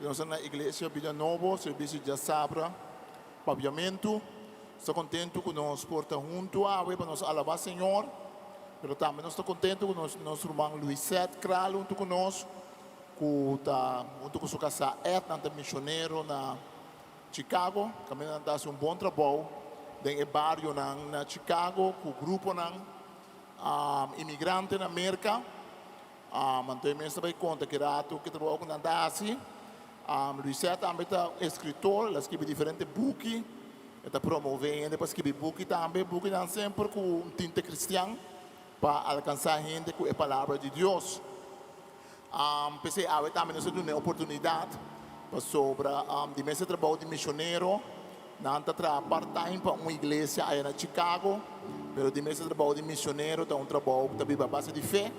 Nos ta na Iglesia Bida Nobo, servisio djasabra, Papiamentu. Nos ta kontentu ku nos por ta huntu awe pa nos alabá Señor, pero tambe nos ta kontentu ku nos nos ruman Luisette Kraal huntu ku nos, ku ta huntu ku su kasá Ed, nan ta misionero na Chicago. Kaminda nan ta hasi un bon trabou den e barionan na Chicago ku gruponan imigrante na Merka. Anto e mes ta bai konta ki ratu ki trabou ku nan ta hasi. Luisette tambe ta eskritor, el a skibi diferente buki. E ta promové hende pa skibi buki tambe. Bukinan semper ku un tinte kristian pa alkansá hende ku e palabra di Dios. P'esei awe tambe nos a duna e oportunidat pasobra di mes e trabou di misionero. Nan ta traha part-time pa un iglesia aya na Chicago, pero di mes e trabou di misionero ta un trabou ku ta biba a base di fe.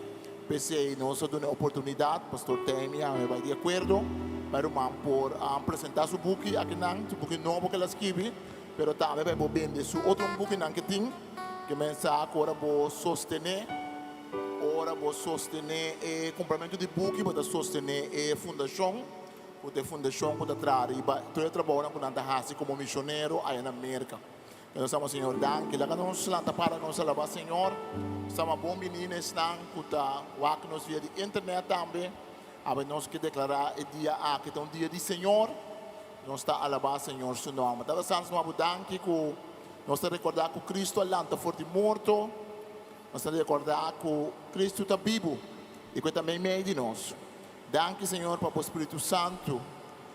P'esei nos a duna e oportunidat, Pastor Temi a bai di akuerdo pa e ruman por presentá su buki akinan, su buki nobo ku el a skibi, pero tambe pa e por bende su otro bukinan ku e tin. Ke men sa ku ora bo sostené, ora bo sostené e kumpramentu di buki, bo ta sostené e fundashon. Ku ta e fundashon ku ta traha riba tur e trabounan ku nan ta hasi komo mishonero aya na Merka. Nos ta Señor danki. Laga nos lanta para nos alabá Señor. Stama bon bini na esnan ku ta wak nos via di internet tambe. Awe nos ke deklará e dia aki ta un dia di Señor. Nos ta alabá Señor su nòmber. Tata Santu nos bo danki ku nos ta rekordá ku Kristu a lanta for di morto. Nos ta rekordá ku Kristu ta bibu i ku e ta meimei di nos. Danki Señor pa bo Spiritu Santu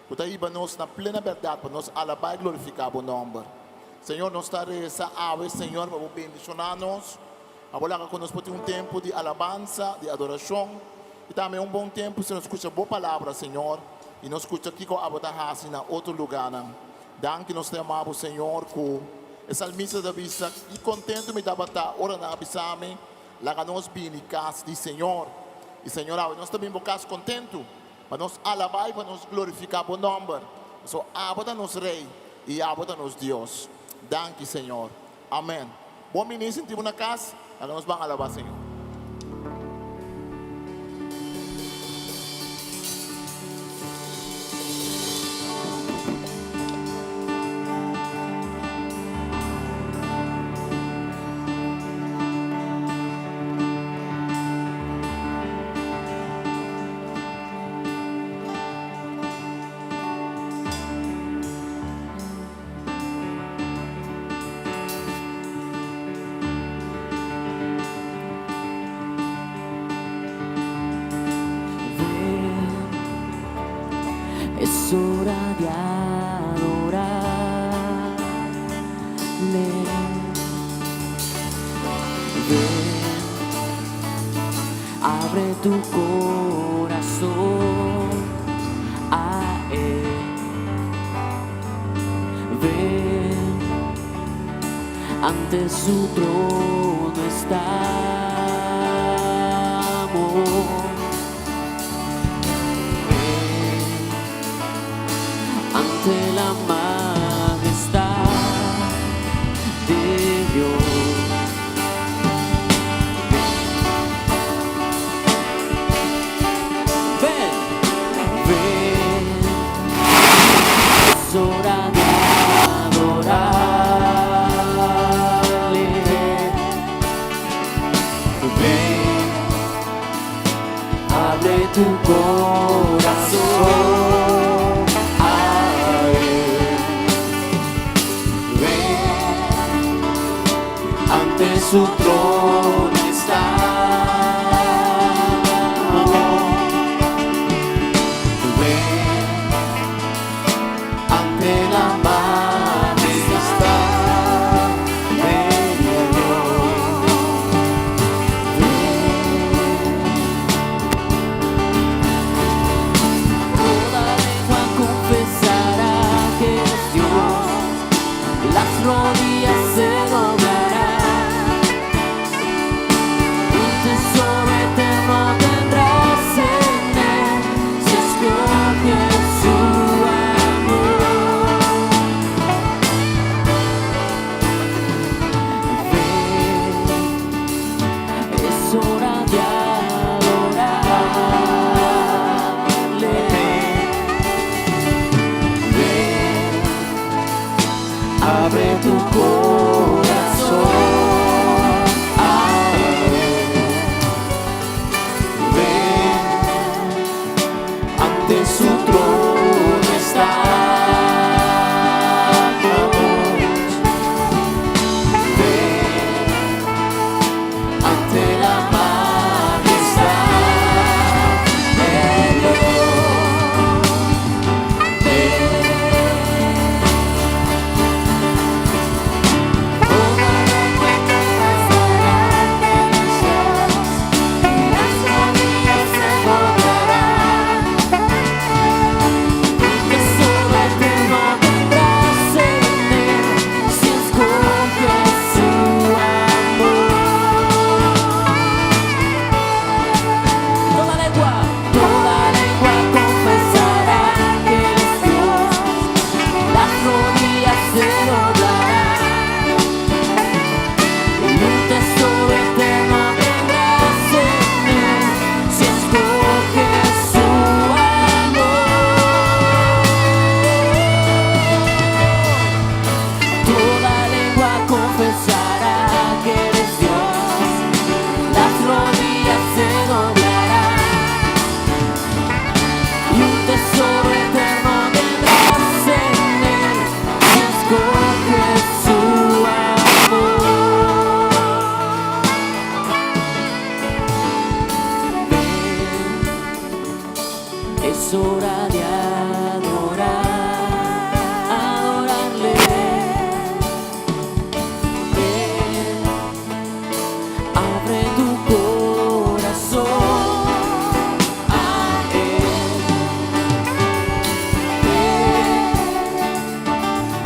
ku ta hiba nos na plena bèrdat pa nos alabá i glorifiká bo nòmber. Señor nos ta resa awe Señor pa bo bendishoná nos, pa bo laga ku nos por tin un tempu di alabansa, di adorashon i tambe un bon tempu si nos skucha bo palabra Señor i nos skucha kiko abo ta hasi na otro lugánan. Danki nos ta yama bo Señor ku e salmista ta bisa, Ki kontentu mi tabata ora nan a bisa mi, Laga nos bini kas di Señor. I Señor, awe nos ta bin bo kas kontentu, pa nos alabá i pa nos glorifiká bo nòmber, pasobra abo ta nos Rei i abo ta nos Dios. Danki, Señor. Amèn. Bon bini sinti bo na kas, laga nos ban alabá Señor. Ven, es ora di adorarle. Ven, abre tu corazón a Él. Ven, ante su trono estamos. Ven, ante la majestad de Dios. Ven, ven, es hora de adorarle. Ven, abre tu corazón a Él. Ven, ante su trono estamos. Ven, ante la majestad de Dios. Ven. Toda lengua confesará que es Dios, las rodillas se doblarán. Abre tu corazón a Él. Ven ante su trono estamos. Ven ante la majestad de Dios. Toda lengua confesará que eres Dios, y las rodillas se doblarán. Un tesoro eterno tendrás en él si escoges su amor. Toda lengua, toda lengua confesará que eres Dios, las rodillas se doblarán. Y un tesoro eterno tendrás en él si escoges su amor. Toda lengua confesará que eres Dios, las rodillas se doblarán y un tesoro eterno tendrás en él si escoges su amor. Ven, es hora de adorar, adorarle. Ven, abre tu corazón a Él. Ven,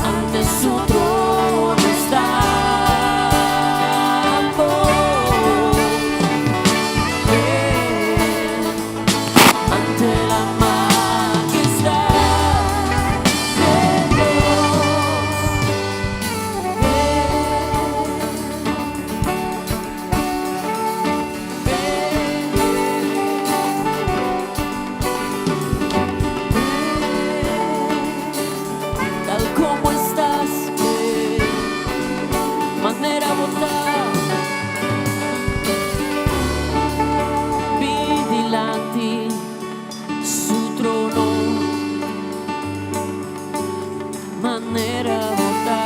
ante su trono estamos. Ven, ante la majestad de Dios. Ven, ven, tal como estás, ven, manera botar. Dilanti su trono manera bo ta.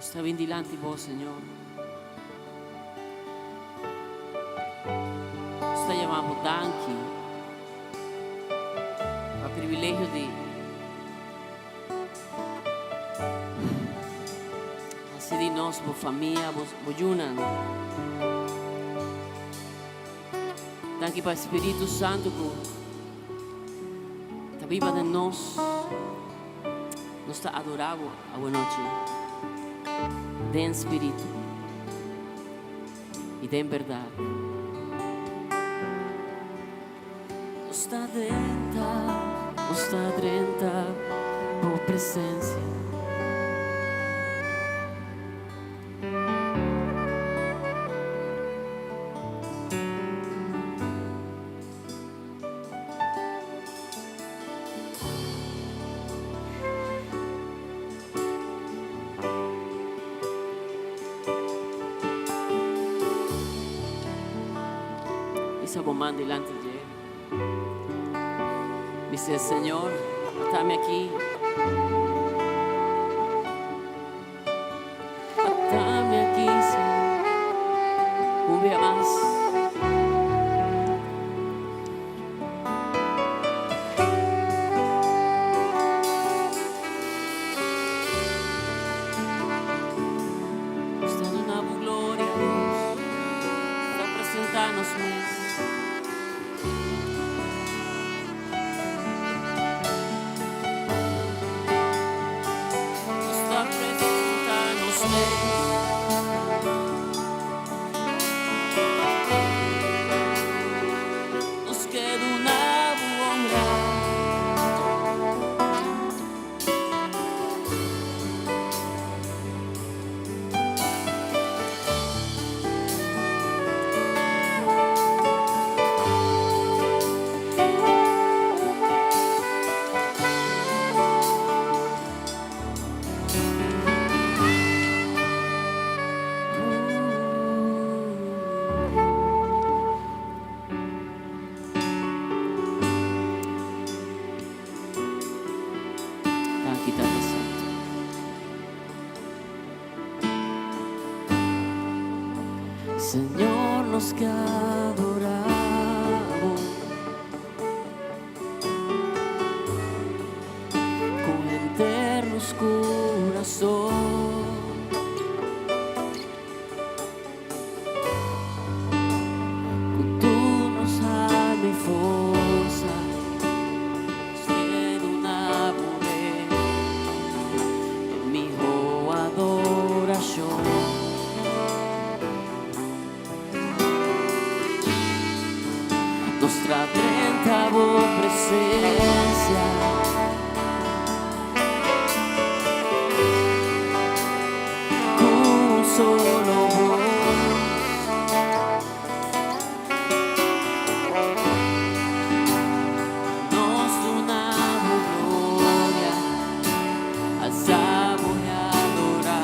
Nos ta bin dilanti bo, Señor. Nos ta yama bo danki pa privilegio di hasi di nos bo famia, bo, bo yunan. Danki pa Spiritu Santu ku ta biba den nos. Nos ta adorá bo awanochi den spiritu i den bèrdat. Nos ta drenta, nos ta drenta bo presensia. Isa bo man dilanti dje. Bis'é, Señor, atami aki. Señor nos ke adorá Bo ku henter nos kurason. Ku tur nos alma i forsa nos ke duna Bo e mihó adorashon. Nos ta drenta Bo presensia. Ku un solo bos. Nos duna Bo gloria, alsa Bo i adorá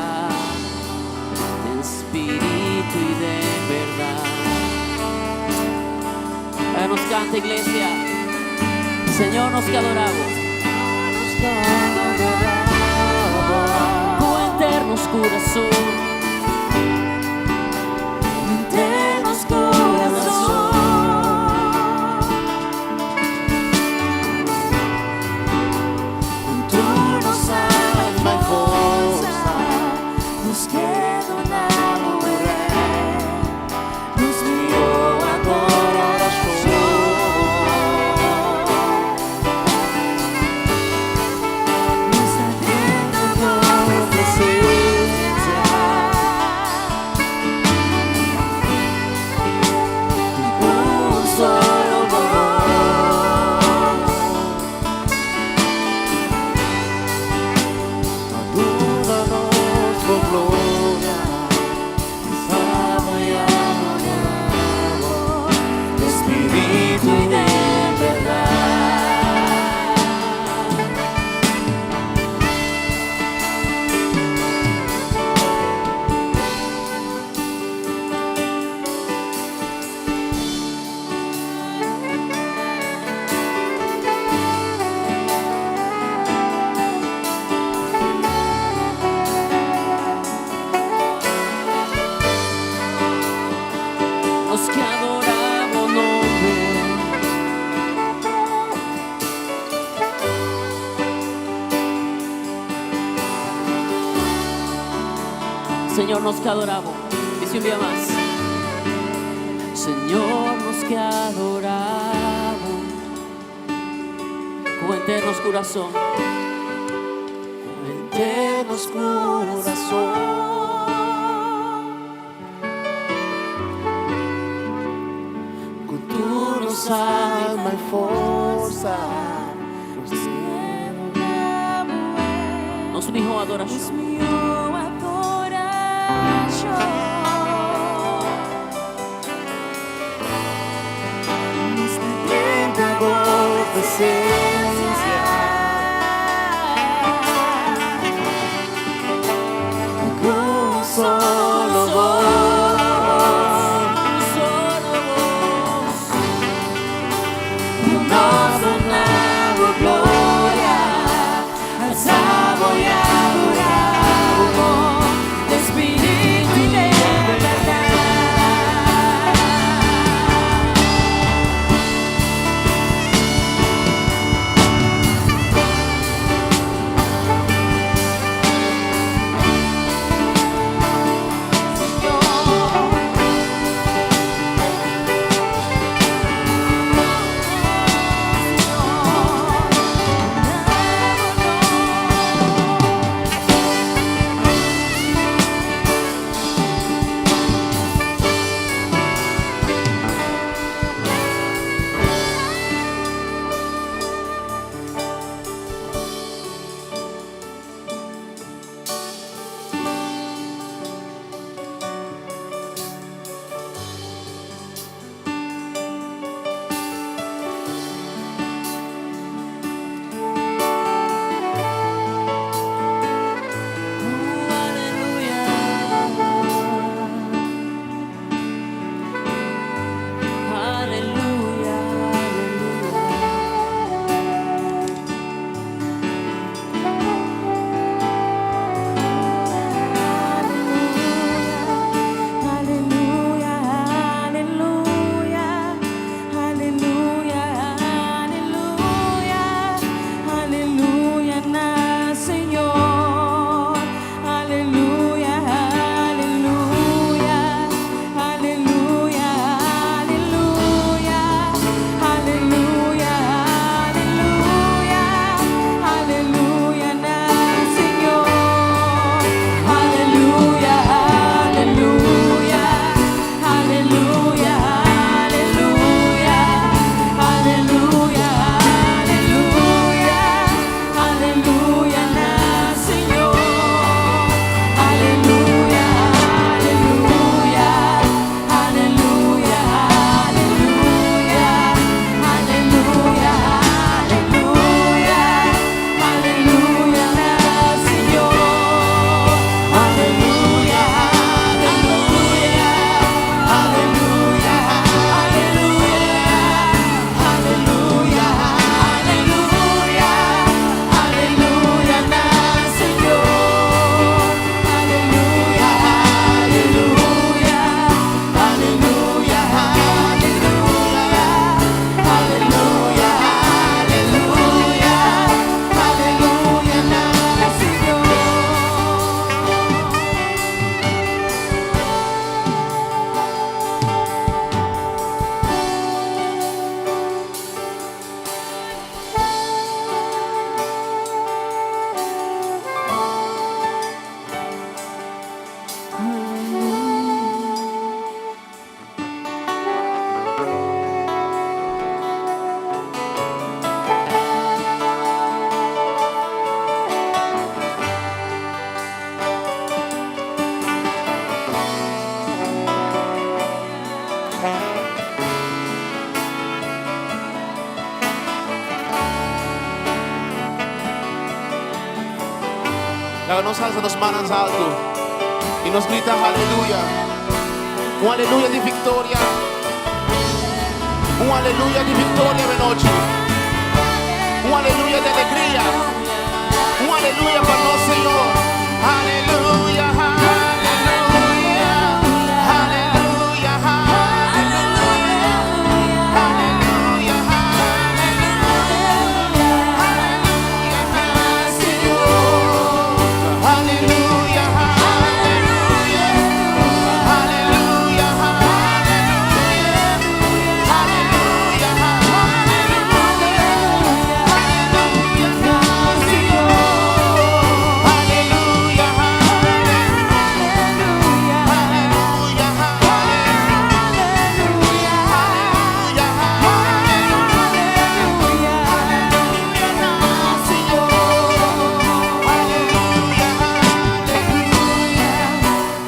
den spiritu i den bèrdat. Ahora nos kanta, iglesia. Señor, nos ke adorá Bo. Ku henter nos kurason. Henter nos kurason. Tur nos alma i forsa, nos ke duna Bo nos mihó adorashon. Nos ta drenta Bo presensia. Un solo bos. Duna nos Bo gloria, alsa Bo i adorá Bo, Spiritu i den bèrdat. Nos ke adorá Bo nòmber. Señor, nos ke adorá Bo. Dice un día más. Señor, nos ke adorá Bo. Ku henter nos kurason. Ku henter nos kurason. Ku tur nos alma i forsa, Nos mihó adorashon. Mihó adorashon. Nos ta drenta Bo presensia. Ku un solo bos. Un solo bos. Nos duna Bo gloria, alsa Bo i adorá Bo, den spiritu i den Laga nos alsa nos mannan altu i nos grita aleluya. Un aleluya di viktoria. Un aleluya di viktoria awe nochi. Un aleluya di alegria. Un aleluya pa nos Señor. Aleluya, aleluya, aleluya, aleluya, aleluya, aleluya, Señor. Aleluya, aleluya, aleluya, aleluya, aleluya, aleluya, Señor. Aleluya, aleluya, aleluya, aleluya, Señor. Aleluya,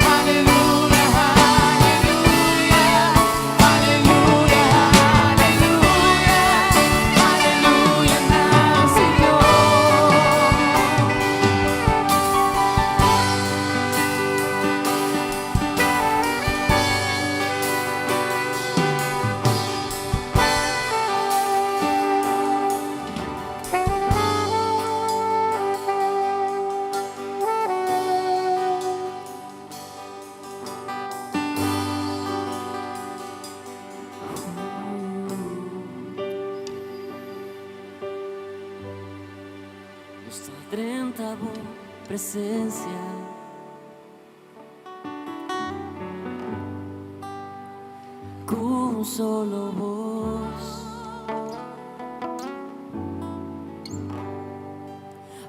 aleluya, aleluya, aleluya, aleluya, aleluya, Señor. Nos ta drenta bo presensia. Ku un solo bos.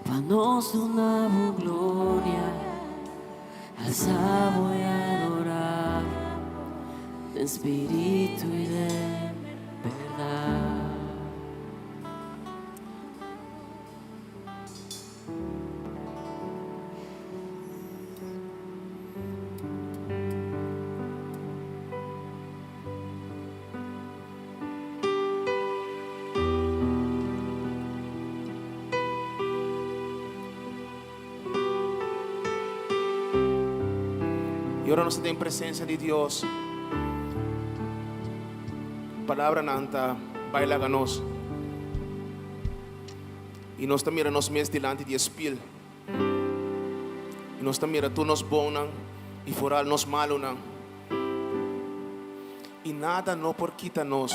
Pa nos duna bo gloria, alsa bo i adorá, den spiritu i den berdat. I ora nos ta den presensia di Dios, palabranan ta bai laga nos. I nos ta mira nos mes dilanti di e spiel. I nos ta mira tur nos bonnan i foral nos malunan. I nada no por kita nos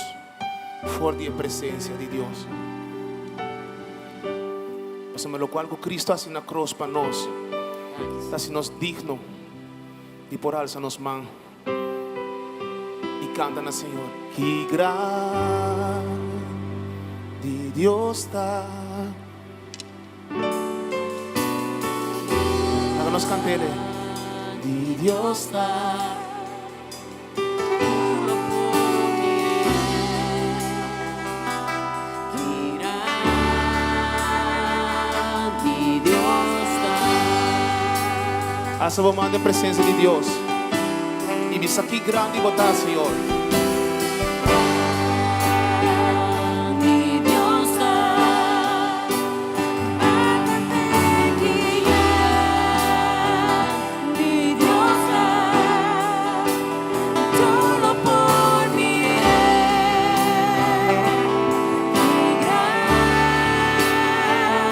for di e presensia di Dios. Pasobra lokual ku Kristu a hasi na kros pa nos, ta hasi nos digno di por alsa nos man i kanta na Señor. Ki grandi Dios ta. Laga nos kant'e. Di Dios ta. Tur lo por mir'é. Ki grandi Dios ta. Alsa bo man den presensia di Dios i bisa ki grandi bo ta, Señor. Grandi Dios ta. Ki grandi Dios ta. Tur lo por mir'é. Ki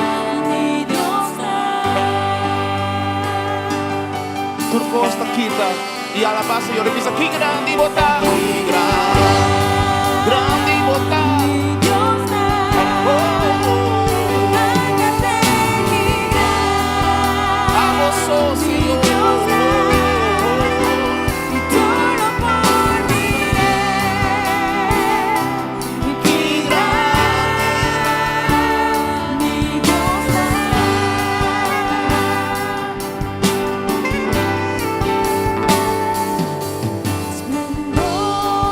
grandi Dios ta. Tur kos ta kita i alabá Señor i bisa ki grandi bo ta. Ki grandi bo ta. Dios ta. Oh, oh. Ki Abo so, Señor. Dios ta. I tur lo por mir'é. Ki grandi Dios ta. Esplendor.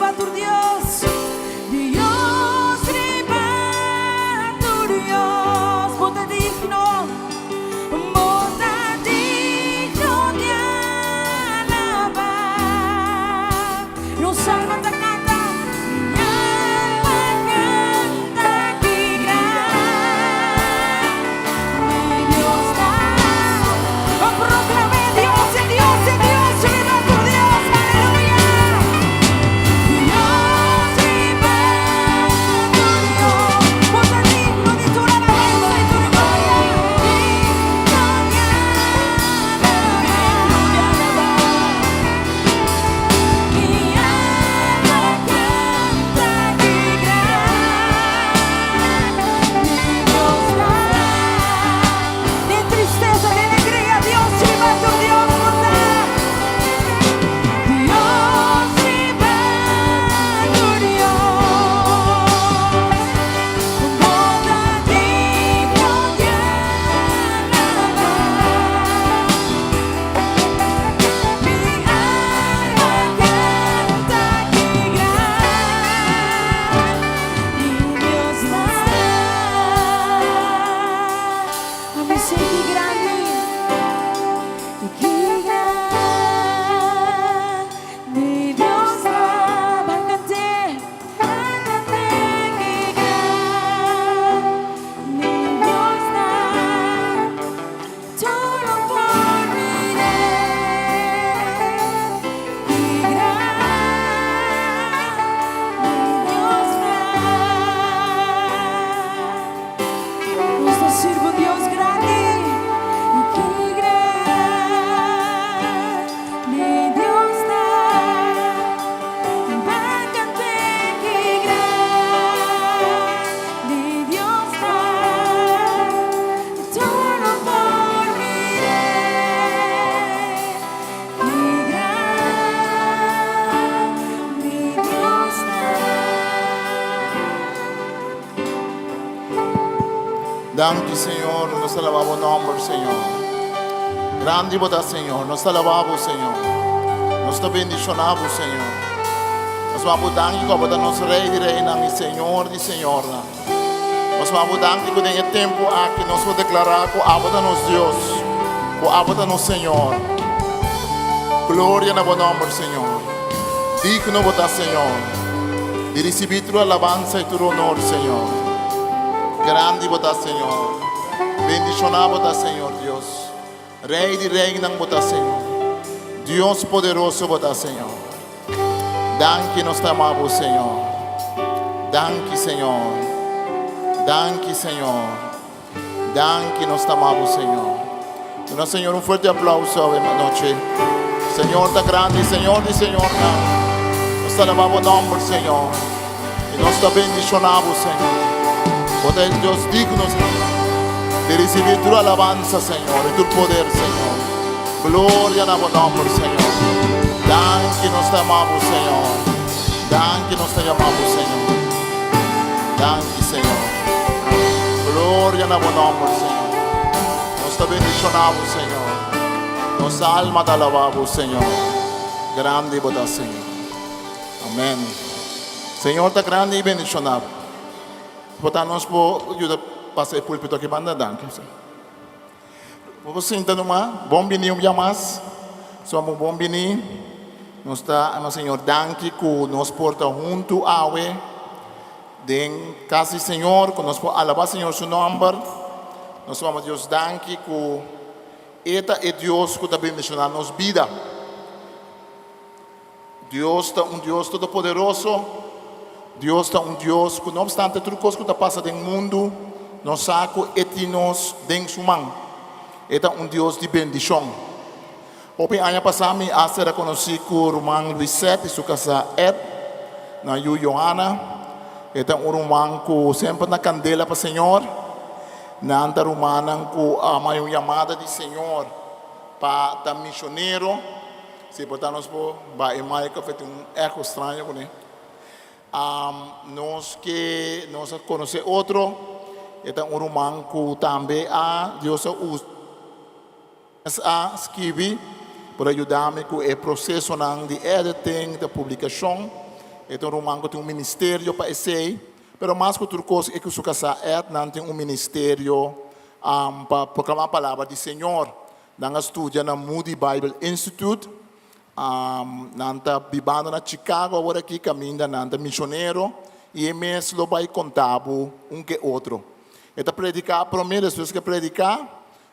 riba tur Dios, Dios riba tur Dios. Bo ta digno, bo ta digno di alabá. Nos alma ta canta, mi alma canta ki gran mi Dios ta. Oh, proclamé Dios, e Dios, e Dios, riba tur Dios, aleluya. Dios riba tur Dios, bo ta digno di tur alabanza y tur gloria. Digno di alabá. Mi alma canta ki gran mi Dios ta. Den tristesa, den alegria, Dios riba tur Dios bo ta. Dios riba tur Dios, bo ta digno di alabá. Mi alma canta ki gran mi Dios ta. Ami sa ki grandi, ki grandi Dios ta. Ban cant'e, ban cant'e ki grandi Dios ta. Tur lo por mir'e, ki grandi Dios ta. Nos ta sirbi un Dios grandi, ki grandi Dios ta. Ban cant'e ki grandi Dios ta. Tur lo por mir'e, ki grandi Dios ta. Danki, Señor. Nos ta alabá bo nòmber, Señor. Grandi bo ta, Señor. Nos ta alabá bo, Señor. Nos ta bendishoná bo, Señor. Nos ta bo danki ku abo ta nos Rei di Reinan i Señor di Señornan. Nos ta bo danki ku den e tempu aki nos por deklará ku abo ta nos Dios, ku abo ta nos Señor. Gloria na bo nòmber, Señor. Digno bo ta, Señor, di risibí tur alabansa i tur honor, Señor. Grandi bo ta, Señor. Bendishoná bo ta, Señor Dios. Rei di reinan bo ta, Señor. Dios poderoso bo ta, Señor. Danki nos ta ama bo, Señor. Danki, Señor. Danki, Señor. Danki nos ta ama bo, Señor. Duna Señor un fuerte aplauso awe anochi. Señor ta grandi, Señor di señornan. Nos ta alabá bo nòmber, Señor. I nos ta bendishoná bo, Señor. Bo ta e Dios digno, Señor, di risibí tur alabansa, Señor, i tur poder, Señor. Gloria na bo nòmber, Señor. Danki nos ta ama bo, Señor. Danki nos ta yama bo, Señor. Danki, Señor. Gloria na bo nòmber, Señor. Nos ta bendishoná bo, Señor. Nos alma ta alabá bo, Señor. Grandi bo ta, Señor. Amèn. Señor ta grandi i bendishoná bo. Por ta nos por yuda pasa e pulpito aki banda. Danki, Señor. Bo por sinta numa. Bon bini un bia mas. Somos bon bini. Nos ta ama Señor danki ku nos por ta huntu awe den kas di Señor, ku nos por alabá Señor su nòmber. Nos ta mama Dios danki ku E ta e Dios ku ta bendishoná nos bida. Dios ta un Dios todopoderoso. Dios ta un Dios ku no opstante tur kos ku ta pasa den mundu, nos sa ku e tin nos den su man. E ta un Dios di bendishon. Hopi aña pasá mi a sera konosí ku ruman Luisette i su kasá Ed, nan yu Johanna. E ta un ruman ku semper na kandela pa Señor. Nan ta rumannan ku a haña un yamada di Señor pa ta mishonero. Si por ta nos por bai e mic of e tin un echo straño kuné. Nos ke nos a konosé otro, e ta un ruman ku tambe a Dios a usa a skibi por a yuda mi ku e prosesonan di editing, di publikashon. E ta un ruman ku tin un ministerio pa esei. Pero mas ku tur kos e ku su kasá Ed nan tin un ministerio pa proklamá palabra di Señor. Nan a studia na Moody Bible Institute. Nan ta bibando na Chicago awor aki kaminda nan ta misionero i e mes lo bai konta bo un ke otro. E ta prediká promé, despues ku e prediká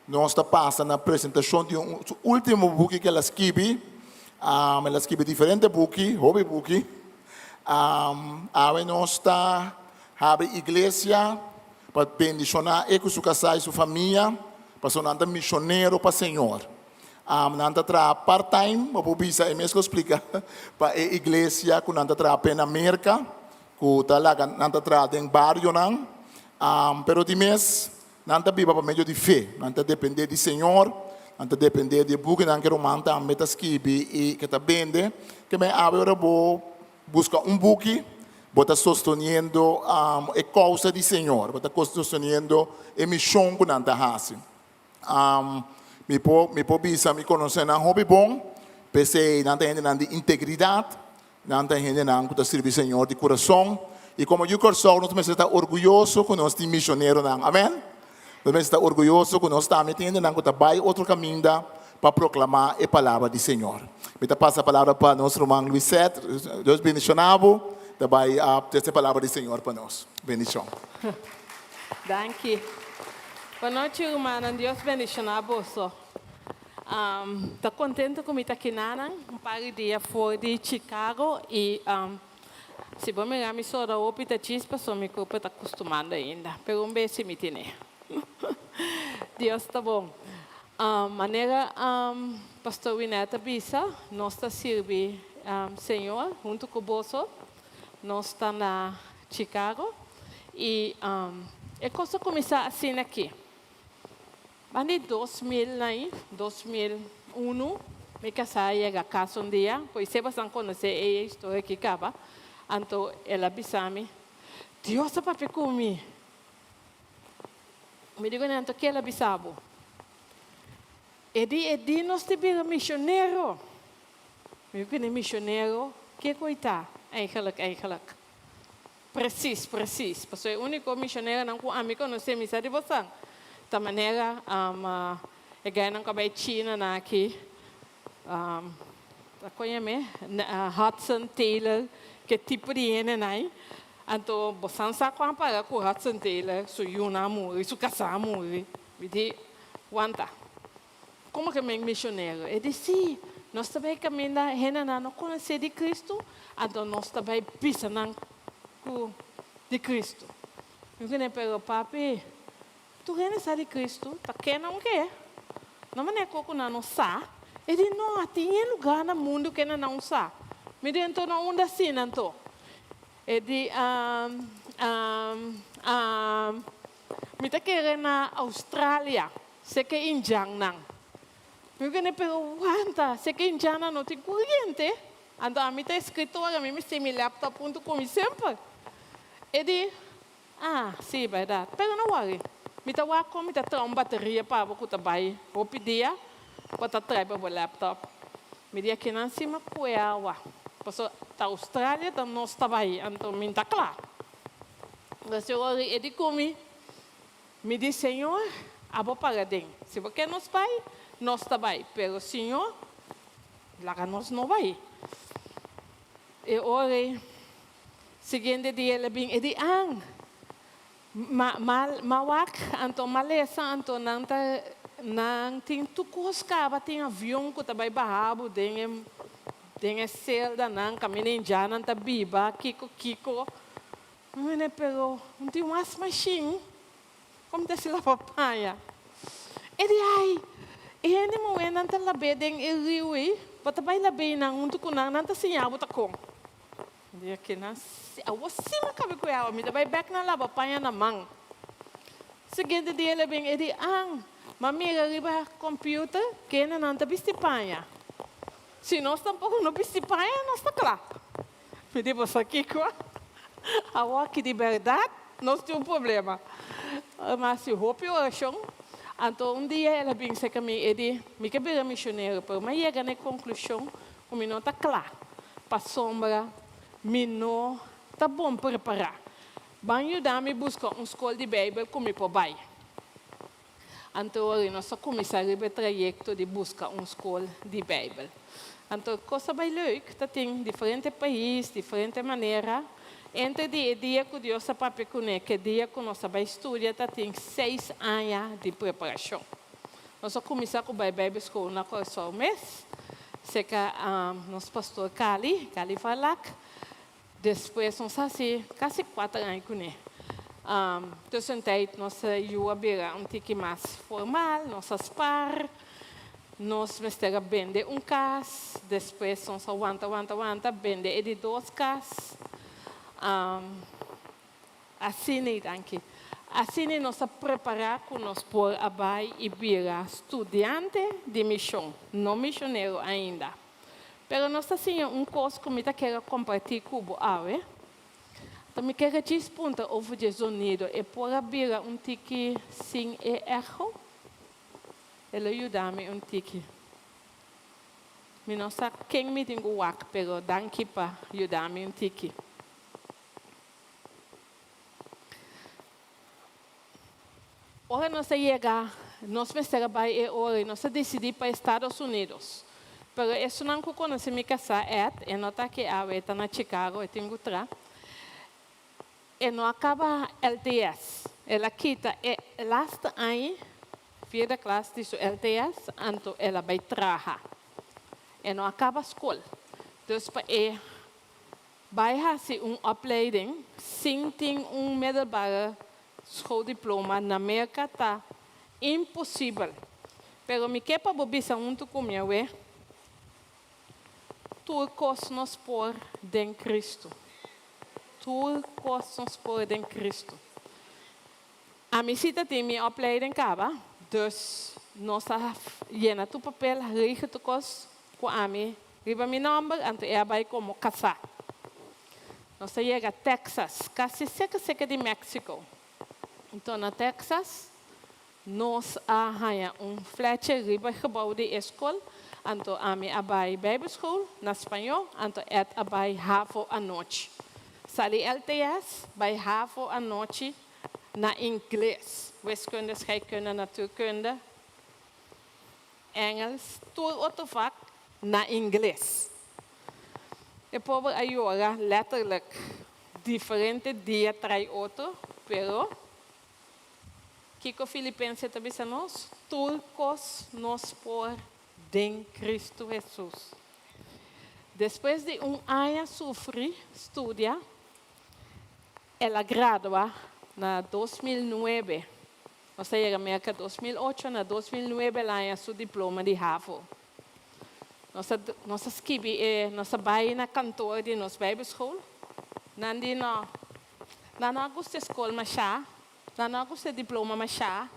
nos ta pasa na presentashon di un su último buki ku el a skibi. El a skibi diferente buki, hopi buki. Awe nos ta habri iglesia pa bendishoná e ku su kasá i su famia pasobra nan ta misionero pa Señor. Nan ta traha part time, bo por bisa e mes lo splika pa e iglesia ku nan ta traha p'e na Merka, ku ta laga nan ta traha den barionan. Pero di mes nan ta biba pa medio di fe, nan ta depende di Señor, nan ta depende di e bukinan ku e ruman tambe ta skibi i ke ta bende. Ke men awe ora bo buska un buki, bo ta sosteniendo e kousa di Señor, bo ta sosteniendo e mishon ku nan ta hasi. Mi por mi por bisa mi konosé nan hopi bon, p'esei nan ta hendenan di integridat, nan ta hendenan ku ta sirbi Señor di kurason. I komo yu Kòrsou nos mester ta orguyoso ku nos tin mishoneronan, amèn? Nos mester ta orguyoso ku nos tambe tin hendenan ku ta bai otro kaminda pa proklamá e palabra di Señor. Mi ta pasa palabra pa nos ruman Luisette. Dios bendishoná bo, ta bai trese palabra di Señor pa nos. Bendishon. Danki. Bonochi rumannan, Dios bendiciona boso. Ta contento cu mi ta kinanan un par di dia for di Chicago y si bo mira mi soda hopi ta chis paso mi curpa ta custumando ainda, pero un bes si mi tine. Dios ta bon. Manera Pastor Winette a bisa, nos ta sirbi Señor hunto cu boso. Nos ta na Chicago y e cos a cuminsa asina aki. Ban di 2000 nai, 2001, mi casa a yega cas un dia, pues Sebas nan conoce e historia aki caba, anto el a bisa mi, Dios a papia cu mi. Mi di cune, anto ke el a bisa bo? E di, e di nos ta bira misionero. Mi ku ne misionero, ke ku i ta eigenlijk eigenlijk? Precies, precies. Pasobra e úniko misioneronan ku ami konosé, mi sa di bosan, ta manera e gainan ku a bai China nan aki, ta kon yam'é? Hudson Taylor, ke tipo di hendenan ei. Anto bosan sa kon a para ku Hudson Taylor, su yunan a muri, su kasá a muri. Mi di, wanta. Komo ke men misionero? E di, Sí, nos ta bai kaminda hendenan no konosé di Kristu, anto nos ta bai bisa nan ku di Kristu. Mi kuné, Pero papi, tur hende sa di Kristu, ta ke nan ke? No manera ku nan no sa. E di, No, tin e lugá na mundu ke nan no sa. Mi di, Anto na unda asina anto? E di, Ahm, ahm, ahm, mi ta kere na Australia. Seke indjannan. Mi kende pero wanta, seke indjannan no tin kuriente. Anto ami ta eskritor, ami mester mi laptop huntu ku mi semper. E di, Ah, si, bèrdat. Pero no wòri. Mi ta wak kon mi ta traha un bateria pa bo ku ta bai hopi dia bo ta trae pa bo laptop. Mi di akinan sima kue awa. Pasobra ta Australia ta nos ta bai, anto mi ta kla. Recién ora e di ku mi, Mi di, Señor, abo paga den. Si bo ke nos bai, nos ta bai, pero Señor, laga nos no bai. E ora ei, siguiente dia el a bin, e di, An, ma, ma, ma wak, anto ma lesa, anto nan ta, nan tin tur kos kaba, tin avion ku ta bai baha bo den e, den e seldanan, kaminda indjannan ta biba, kiko, kiko. Mene pero un tin was machine como ta si laba paña. E di ay e hende muhernan ta lab'é den e riu ei bo ta bai lab'é nan huntu ku nan nan ta siña bo ta kon. Mi di aki nan si awor si mi kabe ku e awa mi ta bai bek nan laba paña na man. Siguiente dia el a bin e di an m'a mira riba computer kende nan ta bisti paña. Si nos tampoco no bisti paña nos ta kla. Mi di boso kiko? Awor aki di bèrdat nos tin un problema. Mi hasi hopi orashon, anto un dia el a bin serka mi, e di, Mi ke bira mishonero, pero mi a yega na e konklushon ku mi no ta kla pasobra. Mi no ta bon prepará. Ban yuda mi buska un skol di Beibel ku mi por bai. Anto ora nos a kuminsá riba e trayekto di buska un skol di Beibel. Anto kos a bai leuk, ta tin diferente pais, diferente manera. Entre di e dia ku Dios a papia kuné ku e dia ku nos a bai studia ta tin seis aña di preparashon. Nos a kuminsá ku bai Bijbelschool na Kòrsou mes, serka nos pastor Kali, Kali Varlak. Despues nos hasi kasi kuater aña kuné. Tussentijd nos yu a bira un tiki mas formal, nos a spar, nos mester a bende un kas, despues nos a wanta, wanta, wanta, bende e di dos kas. Asina, danki. Asina nos a prepará ku nos por a bai i bira studiante di mishon, no mishonero ainda. Pero nos ta siña un kos ku mi ta kere kompartí ku bo awe. Ta mi kere djis puntra over dje zonido e por a bira un tiki sin e echo? E lo yuda mi un tiki. Mi no sa ken mi tin ku wak, pero danki pa yuda mi un tiki. Ora nos a yega, nos mester a bai e ora i nos a disidí pa Estados Unidos. Pero esunnan ku konosé mi kasá, Ed, e no ta aki awe, e ta na Chicago, e tin ku tra. E no a kaba LTS. El a kita e laste aña, vierde klas di su LTS, anto el a bai traha. E no a kaba skol. Dus pa e Bai hasi un opleiding sin tin un middelbare schooldiploma na Merka ta imposibel. Pero mi ke pa bo bisa huntu ku mi awe, tur kos nos por den Kristu. Tur kos nos por den Kristu. Ami si ta tin mi opleiding kaba, dus nos a yena tur papel, regel tur kos ku ami riba mi nòmber, anto e a bai komo kasá. Nos a yega Texas, kasi seka seka di Mexico. Anto na Texas nos a haña un fletcher riba e gebou di e skol, anto ami a bai Bijbelschool na spañó, anto Ed a bai havo anochi. Sali LTS, bai havo anochi na ingles, wiskunde, scheikunde, natuurkunde, Engels, tur otro vak na ingles. E pober a yora letterlijk diferente dia trai otro, pero kiko Filipense ta bisa nos? Tur kos nos por den Cristo Hesus. Despues di un aña sufri, studia, El a gradua na 2009. Nos a yega Merka 2008, na 2009 el a haña su diploma di havo. Nos a nos a skibi e nos a bai na kantor di nos Bijbelschool. Nan di no, nan no a gusta e skol mashá, nan no a gusta e diploma mashá.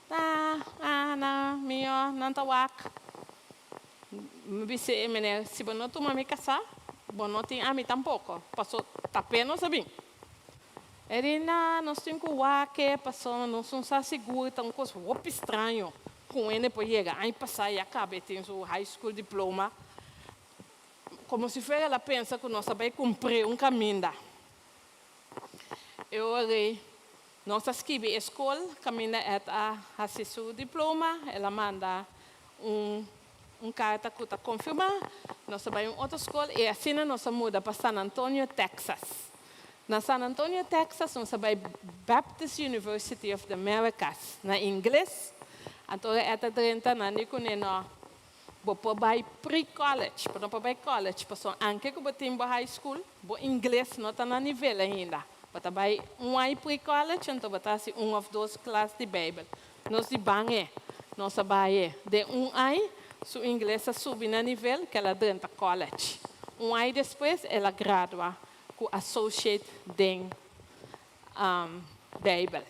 Na, ah, na, mió, nan ta wak. Mi bisa e meneer, si bo no tuma mi kasá, bo no tin ami tampoko, paso ta p'e nos a bin. E di, Na, nos tin ku wak e, pasobra nos no sa sigur, ta un kos hopi straño ku un hende por yega aña pasá i a kaba e tin su high school diploma, komo si fuera el a pensa ku nos a bai kumpr'é un kaminda. E ora ei nos a skibi e skol kaminda Ed a hasi su diploma. El a manda un un karta ku ta konfirmá. Nos a bai un otro skol i asina nos a muda pa San Antonio, Texas. Na San Antonio, Texas nos a bai Baptist University of the Americas na ingles. Anto ora Ed a drenta nan di kuné no. Bo por bai pre-college, bo no por bai college pasobra anke ku bo tin bo high school, bo ingles no ta na nivel ainda. Bo ta bai un aña pre-college anto bo ta hasi un òf dos klas di Beibel. Nos di ban e, nos a bai e. Den un aña su ingles a subi na nivel ku el a drenta college. Un aña despues el a gradua ku associate den Beibel.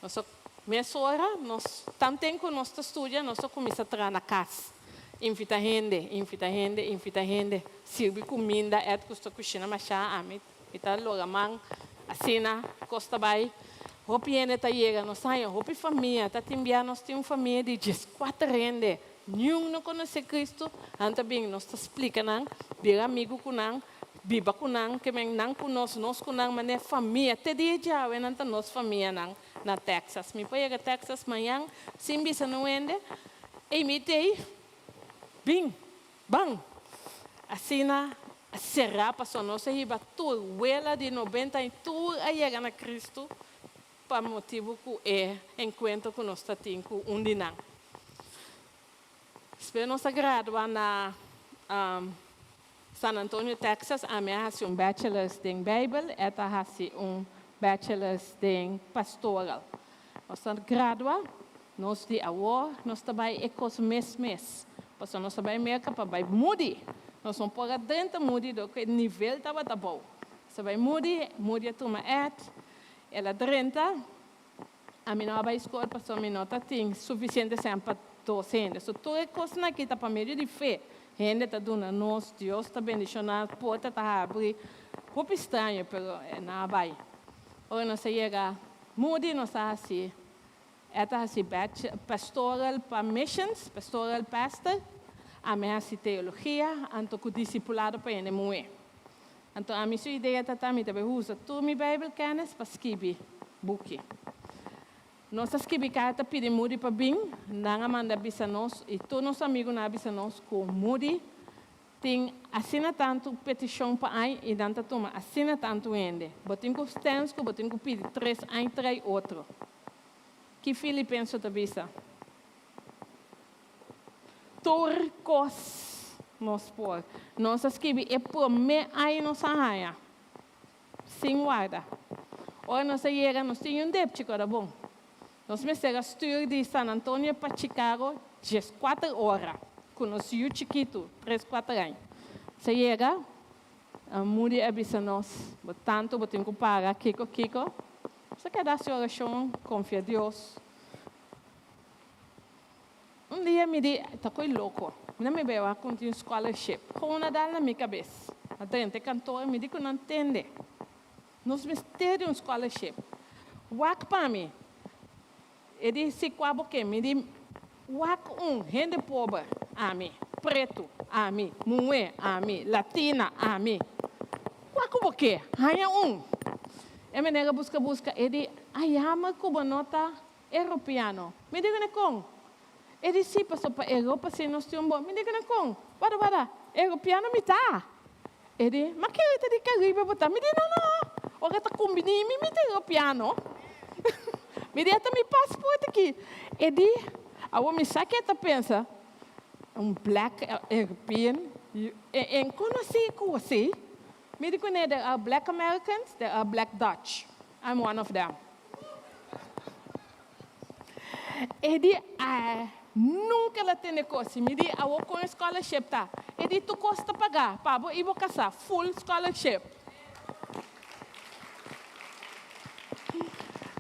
Nos a mesora, nos tanten ku nos ta studia, nos a kuminsá traha na kas, invitá hende, invitá hende, invitá hende, sirbi kuminda, Ed ku sta kushina mashá, ami mi ta logra man, asina kos ta bai. Hopi hende ta yega, nos ta haña hopi famia, ta tin bia nos tin un famia di dieskuater hende, niun no konosé Kristu, nan ta bin, nos ta splika nan, bira amigu ku nan. Biba ku nan, ke men nan ku nos, nos ku nan, manera famia. Te dia djawe nan ta nos famianan na Texas. Mi por yega Texas mañan sin bisa no hende, Ey mi t'ey, bin, ban. Asina a será pasobra nos a hiba tur wela di nobenta aña, tur a yega na Cristo pa motibu ku e enkuentro ku nos ta tin ku un di nan. Despues nos a gradua na San Antonio, Texas. Ami a hasi un bachelor's den Bijbel, Ed a hasi un bachelor's den pastoral. Nos a gradua, nos di awor nos ta bai e kos mes mes, pasobra nos a bai Merka pa bai Moody. Nos no por a drenta Moody dor ku e nivel tabata bou. Nos a bai Moody, Moody a tuma Ed, el a drenta. Ami no a bai skol pasobra mi no ta tin sufisiente sèn pa dos hende. So tur e kosnan aki ta pa medio di fe. Hende ta duna nos, Dios ta bendishoná, porta ta habri. Hopi straño, pero nan a bai. Ora nos a yega Moody nos a hasi, e ta hasi pastoral pa missions, pastoral pastor. Ami a hasi teologia, anto ku disipulado pa hende muhé. Anto ami su idea ta ta mi ta bay usa tur mi Bijbel kennis pa skibi buki. Nos a skibi karta pidi Moody pa bin, nan a manda bisa nos y tur nos amigunan a bisa nos cu Moody tin asina tantu peticion pa añ y nan ta tuma asina tantu hende. Bo tin cu stens cu bo tin cu pidi tres añ trai otro. Ki Filipenso ta bisa? Tur kos nos por. Nos a skibi e promé aña nos a haña, sin warda. Ora nos a yega nos tin un depchi ku a bon. Nos mester a stuur di San Antonio pa Chicago dieskuater ora ku nos yu chikitu, tres kuater aña. Nos a yega, Moody a bisa nos, Bo tantu bo tin ku paga kiko kiko. Nos a keda hasi orashon, konfia Dios. Un dia mi di, Ta koe loko. Mi na mi bay wak un tin scholarship. Gewoon a dal na mi kabes. A drenta e kantoor, mi di ku nan tende. Nos mester di un scholarship. Wak pa mi. E di, Si kua bo ke? Mi di, Wak un hende pober, ami. Pretu, ami. Muhé, ami. Latina, ami. Kua ku bo ke? Haña un. E meneer a buska buska. E di, A yama ku bo no ta Europeano. Mi di gana kon? E di si, paso pa Europa si nos tin un bon. Mi di gana kon? Wada wada, Europeano mi ta. E di, ma kere ta di Caribe bo ta? Mi di, no no, ora ta kumbini mi, mi ta Europeano. Mi di, ata mi paspoort aki. E di, awor mi sa ke e ta pensa, un black European, e e konosí ku si. Mi di kuné, there are black Americans, there are black Dutch, I'm one of them. E di, Ai, nunka el a tende kosi. Mi di, Awor kon e scholarship ta? E di, Tur kos ta pagá pa bo i bo kasá, full scholarship.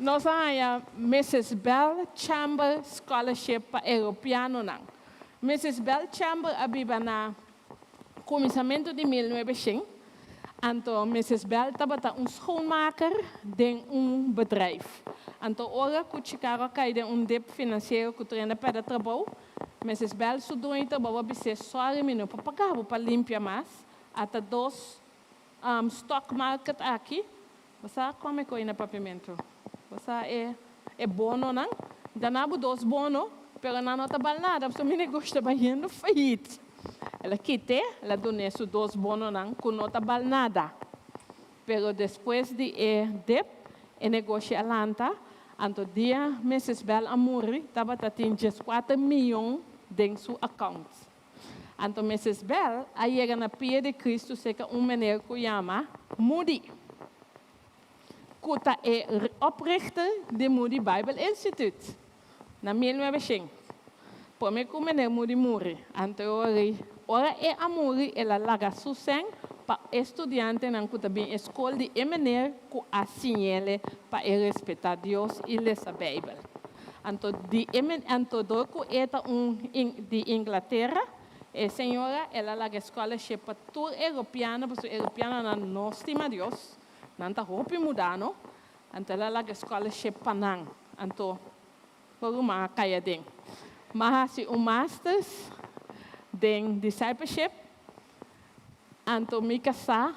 Nos a haña Missus Bell Chamber Scholarship pa Europeanonan. Missus Bell Chamber a biba na Kuminsamentu di 1900, anto Missus Bell tabata un schoonmaker den un bedrijf. Anto ora ku Chicago a kai den un dip finansiero ku tur hende a pèrdè trabou, Missus Bell su dueño trabou a bis'é, Sòri, mi no por paga bo pa limpia mas, ata dos stock market aki. Bo sa kome koi na papiamentu? Bo sa e e bononan? Mi ta na bo dos bono, pero nan no ta bal nada, pasobra mi negoshi ta bayendo fayit. El a kit'é, el a dun'é su dos bononan ku no ta bal nada. Pero despues di e dip, e negoshi a lanta, anto dia Misis Bell a muri tabata tin dieskuater miyon den su account. Anto Misis Bell a yega na pia di Cristo serka un meneer ku yama Moody, ku ta e oprichter di Moody Bible Institute na 1900. Prome ku meneer Moody muri, anto e ora ei, ora e a muri el a laga su sèn pa e studiantenan ku ta bin e skol di e meneer ku a siñ'ele pa e respetá Dios i lesa Beibel. Anto di e men anto dor ku e ta un in di Inglatera, e señora el a laga e scholarship pa tur europeano pasobra europeanonan no stima Dios, nan ta hopi mudano, anto el a laga e scholarship pa nan. Anto por ruman a kai aden. M'a hasi un masters den discipleship. Anto mi kasá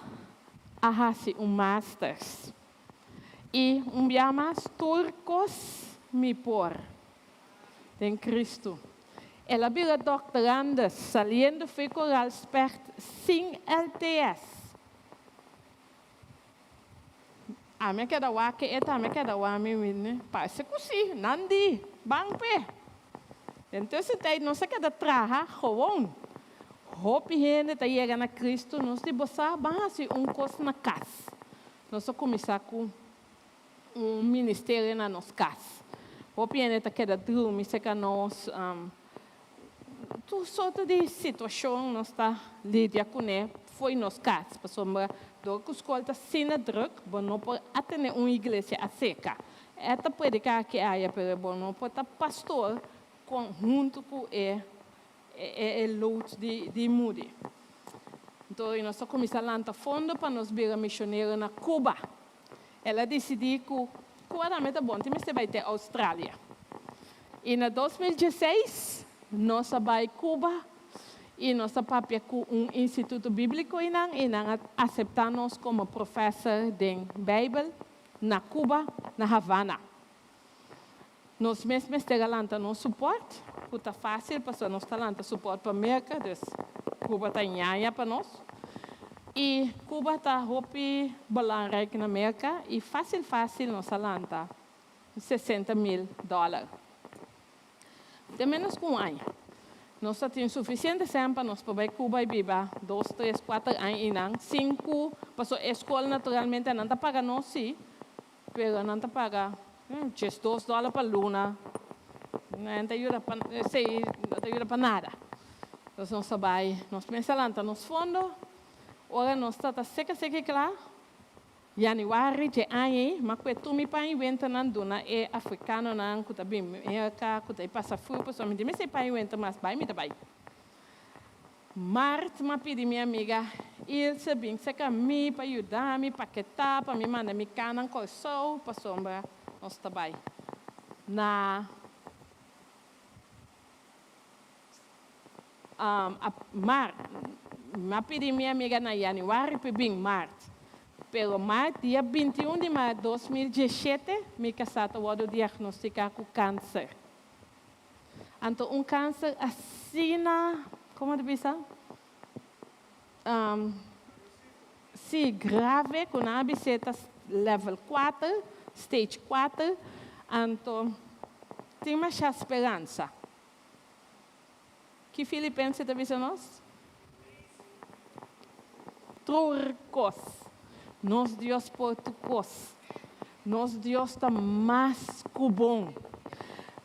a hasi un masters. I un bia mas tur kos mi por den Kristu. El a bira doctorandus saliendo fo'i Koraal Specht sin LTS. Ami a keda wak e tambe a keda wak mi mi parse ku si, nan di, ban p'e. Den tussentijd nos a keda traha gewoon. Hopi hende ta yega na Kristu, nos di bo sa ban hasi un kos na kas. Nos a kuminsá ku un ministerio na nos kas. Hopi hende ta keda drumi serka nos. Tur sorto di situashon nos ta lidia kuné fo'i nos kas, pasobra dor ku skol ta asina drùk, bo no por atendé un iglesia aserka. E ta prediká aki aya, pero bo no por ta pastor kon huntu ku e e load di Moody. Anto nos a kuminsá lanta fondo pa nos bira mishonero na Cuba. El a disidí ku Cuba tambe ta bon, tin mester bai te Australia. I na 2016 nos a bai Cuba i nos a papia ku un instituto bíbliko einan i nan a aseptá nos komo profèser den Beibel na Cuba, na Havana. Nos mes mester a lanta nos support, ku ta fásil pasobra nos ta lanta support pa Merka, dus Cuba ta ñaña pa nos. I Cuba ta hopi belangrijk na Merka i fásil fásil nos a lanta 60.000 dòler. Den ménos ku un aña. Nos ta tin sufisiente sèn pa nos por bai Cuba i biba dos, tres, kuater aña einan sin ku, pasobra e skol naturalmente nan ta paga nos sí, Pero nan ta paga 12 dòler pa luna. Nan ta yuda pa esei no ta yuda pa nada. Entonces nos ta bai, nos mester lanta nos fondo. Ora nos ta ta seka seka i kla, yanüari dje aña ei, m'a kue tur mi pan i wentanan duna e afrikanonan ku ta bin Merka, ku ta e pasa fru, pasobra mi di mester e pan i wenta mas bai mi ta bai. Mart m'a pidi mi amiga Ilse bin serka mi pa yuda mi paketá pa mi manda mi kanan Kòrsou pasobra nos ta bai na mart. M'a pidi mi amiga na yanüari pa e bin mart, pero mart dia 21 di mart 2017 mi kasá ta wòrdu diagnostiká ku kanser. Anto un kanser asina, komo ta bisa? Si, grave, ku nan a bis'é ta level kuater, stage kuater, anto tin masha speransa. Ki Filipense ta bisa nos? Tur kos. Nos Dios por tur kos. Nos Dios ta mas ku bon.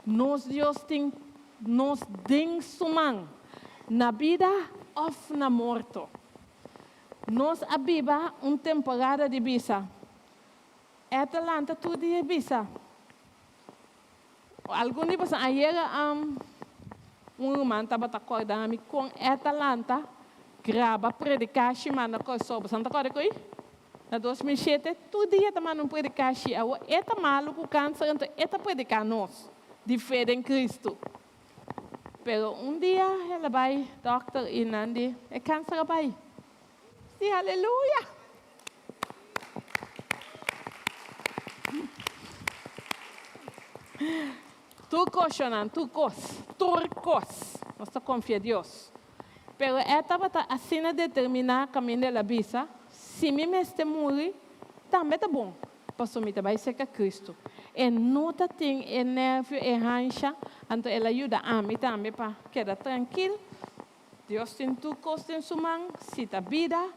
Nos Dios tin nos den su man, na bida òf na morto. Nos a biba un temporada di bisa, E ta lanta tur dia i bisa. Algun di boso ayera un ruman tabata kòrda mi kon e ta lanta graba predikashi manda Kòrsou. Boso no ta kòrda ku Na 2007 tur dia ta manda un predikashi. Awor e ta malu ku kanser anto e ta prediká nos di fe den Kristu. Pero un dia el a bai dòkter i nan di e kanser a bai. Sí, aleluya! Tur kos, shonnan, tur kos, tur kos. Nos ta konfia Dios. Pero e tabata asina determiná kaminda el a bisa, Si mi mester muri, tambe ta bon, pasobra mi ta bai serka Kristu. E no ta tin e nèrvio, e hansha, anto el a yuda ami tambe pa keda trankil. Dios tin tur kos den su man, si ta bida,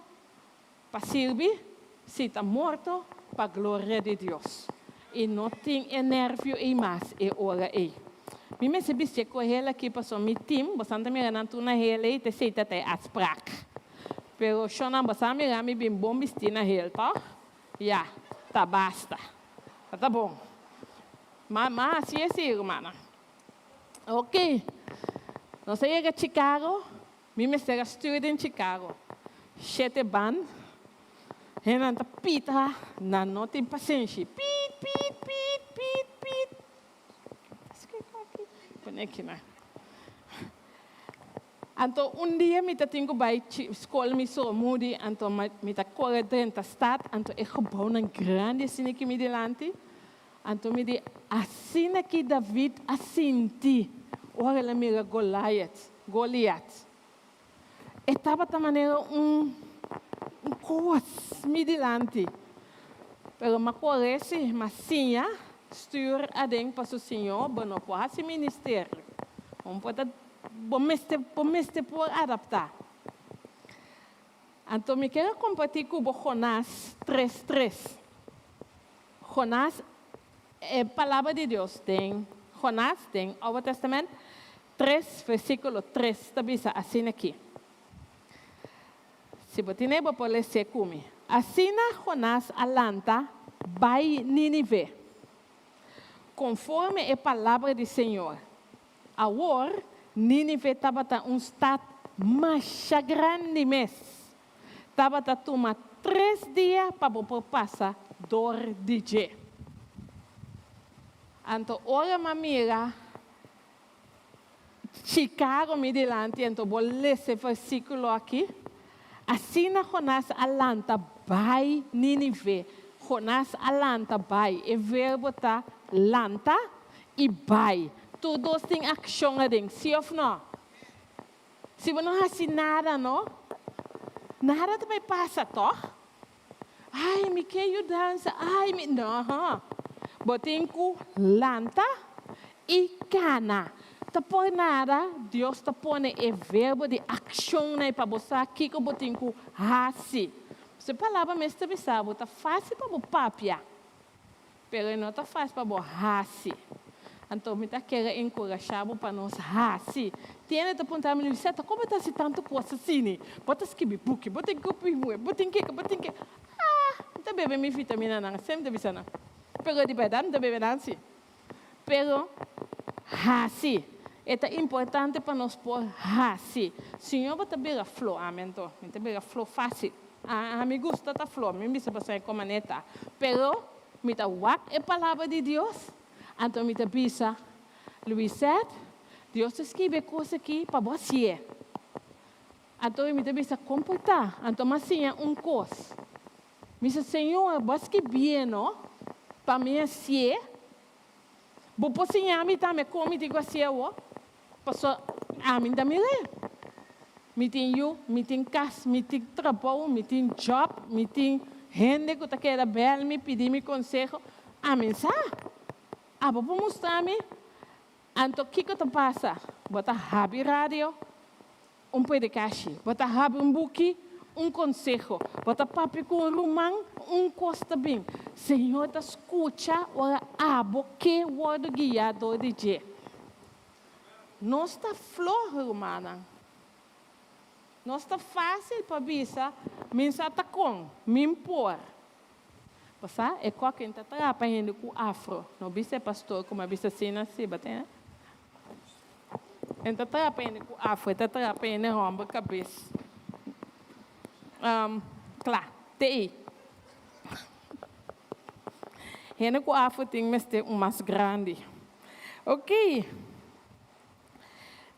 Pa sirbi, si ta morto, pa gloria di Dios. I no tin e nervio ei mas e ora ei. Mi mester bistié ku e hel aki pasobra mi tim, bosan ta mira nan tur na hel ei, ta esei ta ta e afsprak. Pero shonnan, bosan a mira mi bin bon bistí na hel, tòg? Ya, ta basta. Ta ta bon. Ma, ma hasi esei, rumannan. Oké. Nos a yega Chicago. Mi mester a stuur den Chicago. Shete ban, hendenan ta pita, nan no tin pasenshi. Piet, piet, piet, piet, piet. Pone aki nan. Anto un dia mi ta tin ku bai skol mi so mudi, anto mi ta kore drenta stat, anto e gebouwnan grandi asina ki mi dilanti. Anto mi di, Asina ki David a sinti ora el a mira Goliat, Goliat. E tabata manera un un kos mi dilanti. Pero m'a kore si, m'a siña stuur aden paso Señor bo no por hasi ministerio. Bo por ta bo mester bo mester por adaptá. Anto mi kier a kompartí ku bo Jonás tres tres. Jonás e palabra di Dios den Jonás den Oude Testament tres versíkulo tres ta bisa asina aki. Si bo tin e bo por les'é ku mi. Asina Jonás a lanta bai Nínive, konforme e palabra di Señor. Awor, Nínive tabata un stat masha grandi mes. Tabata tuma tres dia pa bo por pasa dor di dje. Anto ora m'a mira Chicago mi dilanti, anto bo lesa e versíkulo aki, Asina Jonás a lanta bai Nínive. Jonás a lanta bai. E verbo ta lanta i bai. Tur dos tin akshon aden, sí òf nò? Si bo no hasi nada no, nada ta bai pasa, tòg? Ai, mi ke yudansa, ai mi. No, bo tin ku lanta i kana. Ta por nada Dios ta pone e verbo di akshon na pa bo sa kiko bo tin ku hasi. Su palabra mes ta bisa bo ta fásil pa bo papia. Pero e no ta fácil pa bo haci. Anto mi ta kere encurasha bo pa nos haci. Tiene ta puntra mi, Luisetta, con bo ta haci tanto cos asini? Bo ta scribi buki, bo tin cupi mue, bo tin kiko, bo tin ke. Ah, mi ta bebe mi vitaminanan, semper mi ta bisa nan. Pero di berdad mi ta bebe nan si. Pero haci. E ta importante pa nos por haci. Señor bo ta bira flo, ami anto. Mi ta bira flo fácil. A mi gusta ta flor, mi bisa pasobra e komané ta. Pero mi ta wak e palabra di Dios, anto mi ta bisa, Luisette, Dios ta skibi e kos aki pa bo hasié. Anto mi ta bisa, kon por ta? Anto mi a siña un kos. Mi bisa, Señor, bo a skibié no pa mi hasié? Bo por siña mi tambe kon mi tin ku hasié awor? Pasobra ami ta mir'é. Mi tin yu, mi tin kas, mi tin trabou, mi tin djòp, mi tin hende ku ta keda bèl mi pidi mi konseho. Ami sa. Abo por mustra mi? Anto kiko ta pasa? Bo ta habri radio, un predikashi. Bo ta habri un buki, un konseho. Bo ta papia ku un ruman, un kos ta bin. Señor ta skucha ora abo ke wòrdu guiá dor di dje. Nos ta flor, rumannan. Nos ta fásil pa bisa, Min sa ta kon, min por. Pasá, e kòken ta trapa hende ku afro. No bisa e pastor ku mi a bisa asina, si, bo tende? E ta trapa hende ku afro, e ta trapa hende hòmber kabes kla. Te ei. Hende ku afro tin mester un mas grandi. Ok.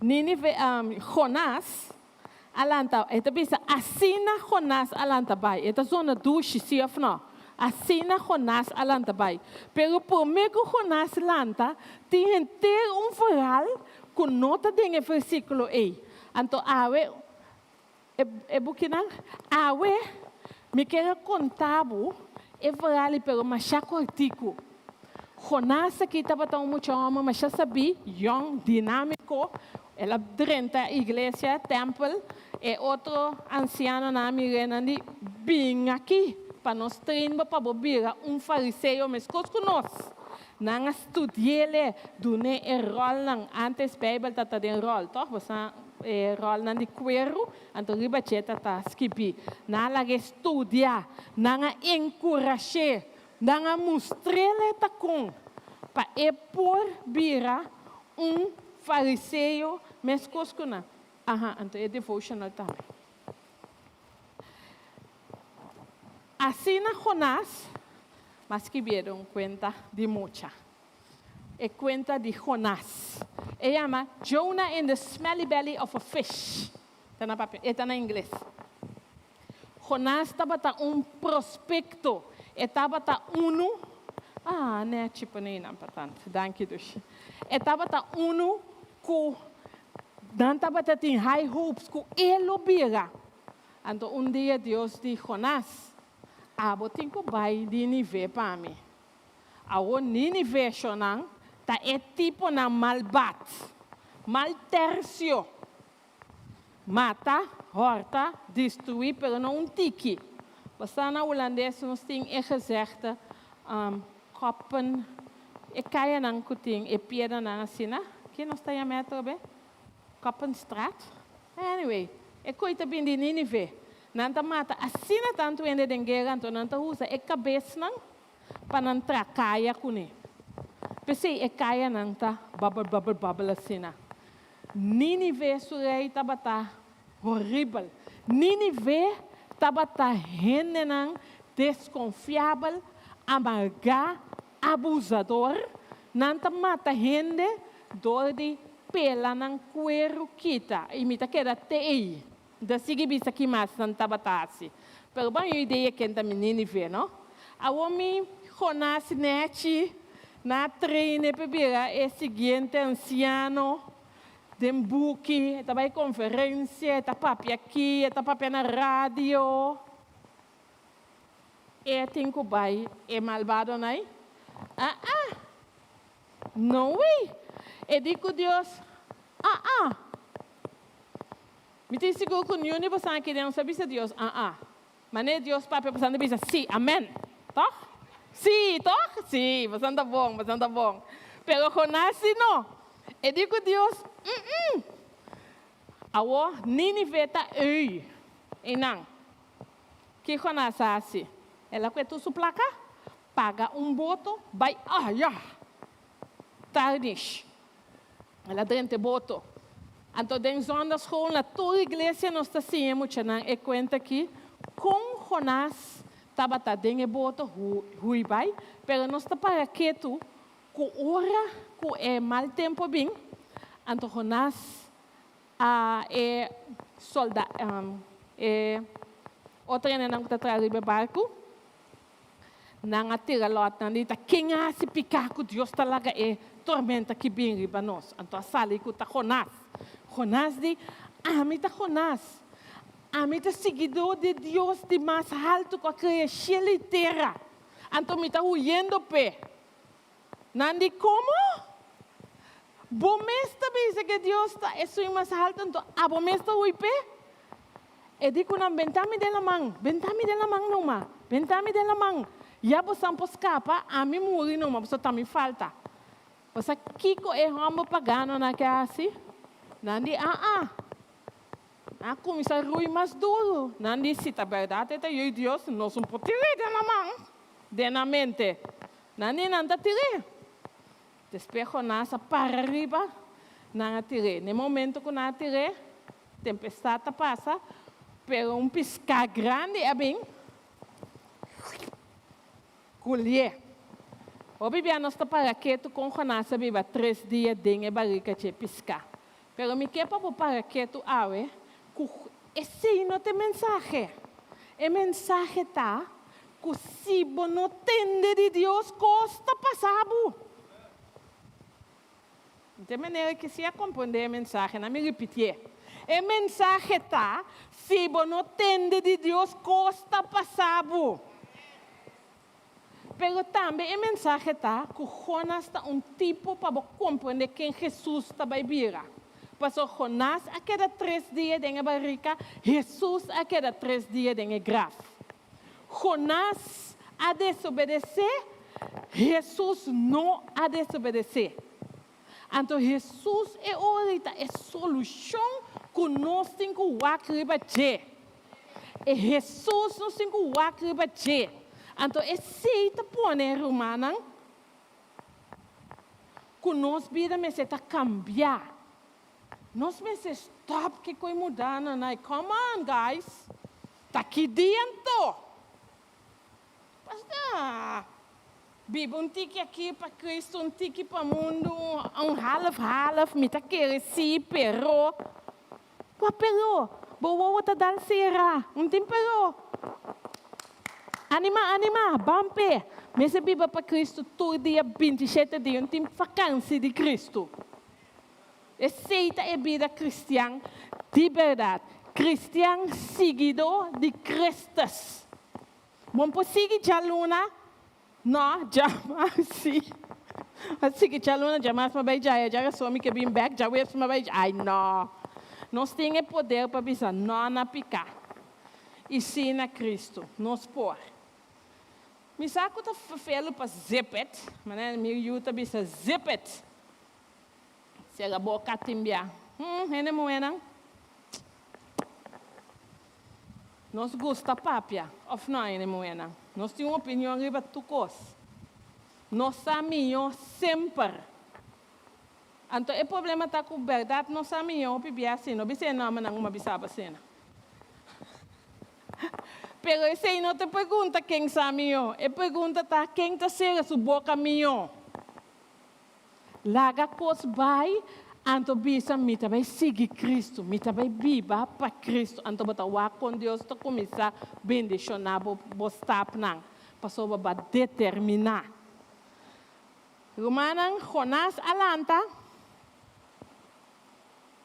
Nínive, Jonás a lanta, e ta bisa, asina Jonás a lanta bai. E ta zona dushi, sí òf nò? Asina Jonás a lanta bai. Pero promé ku Jonás lanta, tin henter un verhal ku no ta den e versíkulo ei. Anto awe, E bukinan, Awe mi kier a konta bo e verhal pero masha kortiku. Jonás aki tabata un mucha hòmber masha sabí, yòn, dinámiko. El a drenta iglesia, tèmpel. E otro ansianonan a mir'é, nan di, Bin aki pa nos train bo pa bo bira un fariseo meskos ku nos. Nan a studi'é, dun'é e ròlnan. Ántes Beibel tabata den ròl, tòg? Bo sa e ròlnan di kueru, anto riba dje ta ta skibí. Nan a lag'é studia, nan a enkurash'é, nan a mustr'é ta kon pa e por bira un fariseo meskos ku nan. Aha, anto e devotional tambe. Asina Jonás, mas skibié den un kuenta di mucha. E kuenta di Jonás. E yama Jonah in the Smelly Belly of a Fish. Ta na papia, e ta na ingles. Jonás tabata un prospekto. E tabata unu, ah, nèchi pone einan pa tant. Danki dushi. E tabata unu ku nan tabata tin high hopes ku e lo bira. Anto un dia Dios di Jonás, Abo tin ku bai Nínive pa mi. Awor Nínive shonnan ta e tiponan malbat, mal tersio. Mata, hòrta, destruí, pero no un tiki. Basá na hulandes nos tin e gezegde, koppen, e kayanan ku tin e piedranan asina, ke nos ta yama e atrobe? Koppenstraat? Anyway, e koi ta bin di Nínive. Nan ta mata asina tantu hende den guera, anto nan ta usa e kabesnan pa nan tra kaya kuné. P'esei e kayanan ta bubble bubble bubble asina. Nínive su rei tabata horibel. Nínive tabata hendenan deskonfiabel, amargá, abusador. Nan ta mata hende dor di pela nan kueru kita. I mi ta keda te ei. Mi ta sigui bisa ki mas nan tabata hasi. Pero ban yu idea ken ta mi Nínive, no? Awor mi Jonás nèchi na traine pa bira e siguiente ansiano den buki. E ta bai konferensia, e ta papia aki, e ta papia na radio. E tin ku bai e malbadonan ei? Ah-ah! No way! E di ku Dios, Ah-ah! Mi tin sigur ku niun di bosan aki den no sa bisa Dios, Ah-ah. Manera Dios papia bosan ta bisa, Sí, amen. Tòg? Sí, tòg? Sí, bosan ta bon, bosan ta bon. Pero Jonás si no. E di ku Dios, Mm-mm! Awor Nínive ta ui einan. Ki Jonás a hasi? El a kue tur su plaka, paga un boto, bai aya! Tardish. El a drenta e boto. Anto den zondagsschool na tur iglesia nos ta siña e muchanan e kuenta aki kon Jonás tabata den e boto hui bai, pero nos ta para ketu ku ora ku e mal tempu a bin, anto Jonás a e solda e otro hendenan ku ta traha riba e barku, Nan a tira lòt, nan di, Ta ken a hasi piká ku Dios ta laga e tormenta aki bin riba nos? Anto a sali ku ta Jonás. Jonás di, Ami ta Jonás. Ami ta siguidó di Dios di mas haltu ku a krea shelu i tera. Anto mi ta huyendo p'e. Nan di, Komo? Bo mes ta bisa ku e Dios ta esun mas haltu, anto abo mes ta hui p'e? E di ku nan, Benta mi den laman, benta mi den laman numa, benta mi den laman, ya bosan por skapa, ami muri numa, pasobra ta mi falta. Bo sa kiko e hòmber paganonan ke hasi? Nan di, Aa. Nan a kuminsá rui mas duru. Nan di, Si ta bèrdat e ta Yu di Dios, nos no por tir'é den laman. Den nan mente, nan di, Nan ta tir'é. Despues Jonás a para riba, nan a tir'é. Na e momento ku nan a tir'é, Tempestad ta pasa, pero un piská grandi a bin gulié. Hopi bia nos ta para ketu kon Jonás a biba tres dia den e barika dje piská. Pero mi ke pa bo para ketu awe ku esei no ta e mensahe. E mensahe ta ku si bo no tende di Dios kos ta pasa bo. Di manera ki si a komprendé e mensahe, na mi ripitié. E mensahe ta, si bo no tende di Dios, kos ta pasa bo. Pero tambe e mensahe ta ku Jonas ta un tipo pa bo komprendé ken Hesus ta bai bira. Pasobra Jonas a keda tres dia den e barika, Hesus a keda tres dia den e graf. Jonas a desobedesé, Hesus no a desobedesé. Anto Hesus e ora ta e solushon ku nos tin ku wak riba dje. E Hesus nos tin ku wak riba dje. Anto esei ta pone, rumannan, ku nos bida mester ta kambiá. Nos mester stop ke koe mudana nai come on guys ta ki dia anto? Pastor. Biba un tiki aki pa Cristo, un tiki pa mundu, un half half, mi ta kere si, pero. Kua pero? Bo wowo ta dal sera, un tin pero. Anima, anima, ban p'e. Mester biba pa Cristo tur dia bintishete dia, un tin fakansi di Cristo. Esei ta e bida cristian di berdad, cristian siguidó di Christus. Bon por sigui djaluna? No, djamas si. A sigui djaluna, djamas mi a bai djaya, djarason mi ke bin bek, djaweps mi a bai djaya. Ai no! Nos tin e poder pa bisa no na piká i sí na Cristo. Nos por. Mi sa ku ta fefelu pa zip it, manera mi yu ta bisa zip it. Sera boka tin bia. Hum, hende muhénan. Nos gusta papia, of no, hende muhénan? Nos tin un opinion riba tur kos. Nos sa mihó semper. Anto e problema ta ku bèrdat nos sa mihó hopi bia si no bisa e nòmbernan ku mi a bisa bo asina. Pero esei no ta e pregunta ken sa mihó. E pregunta ta ken ta sera su boka mihó. Laga kos bai, anto bisa, Mi ta bai sigui Kristu, mi ta bai biba pa Kristu. Anto bo ta wak kon Dios ta kuminsá bendishoná bo bo stapnan, pasobra bo a determiná. Rumannan, Jonás a lanta,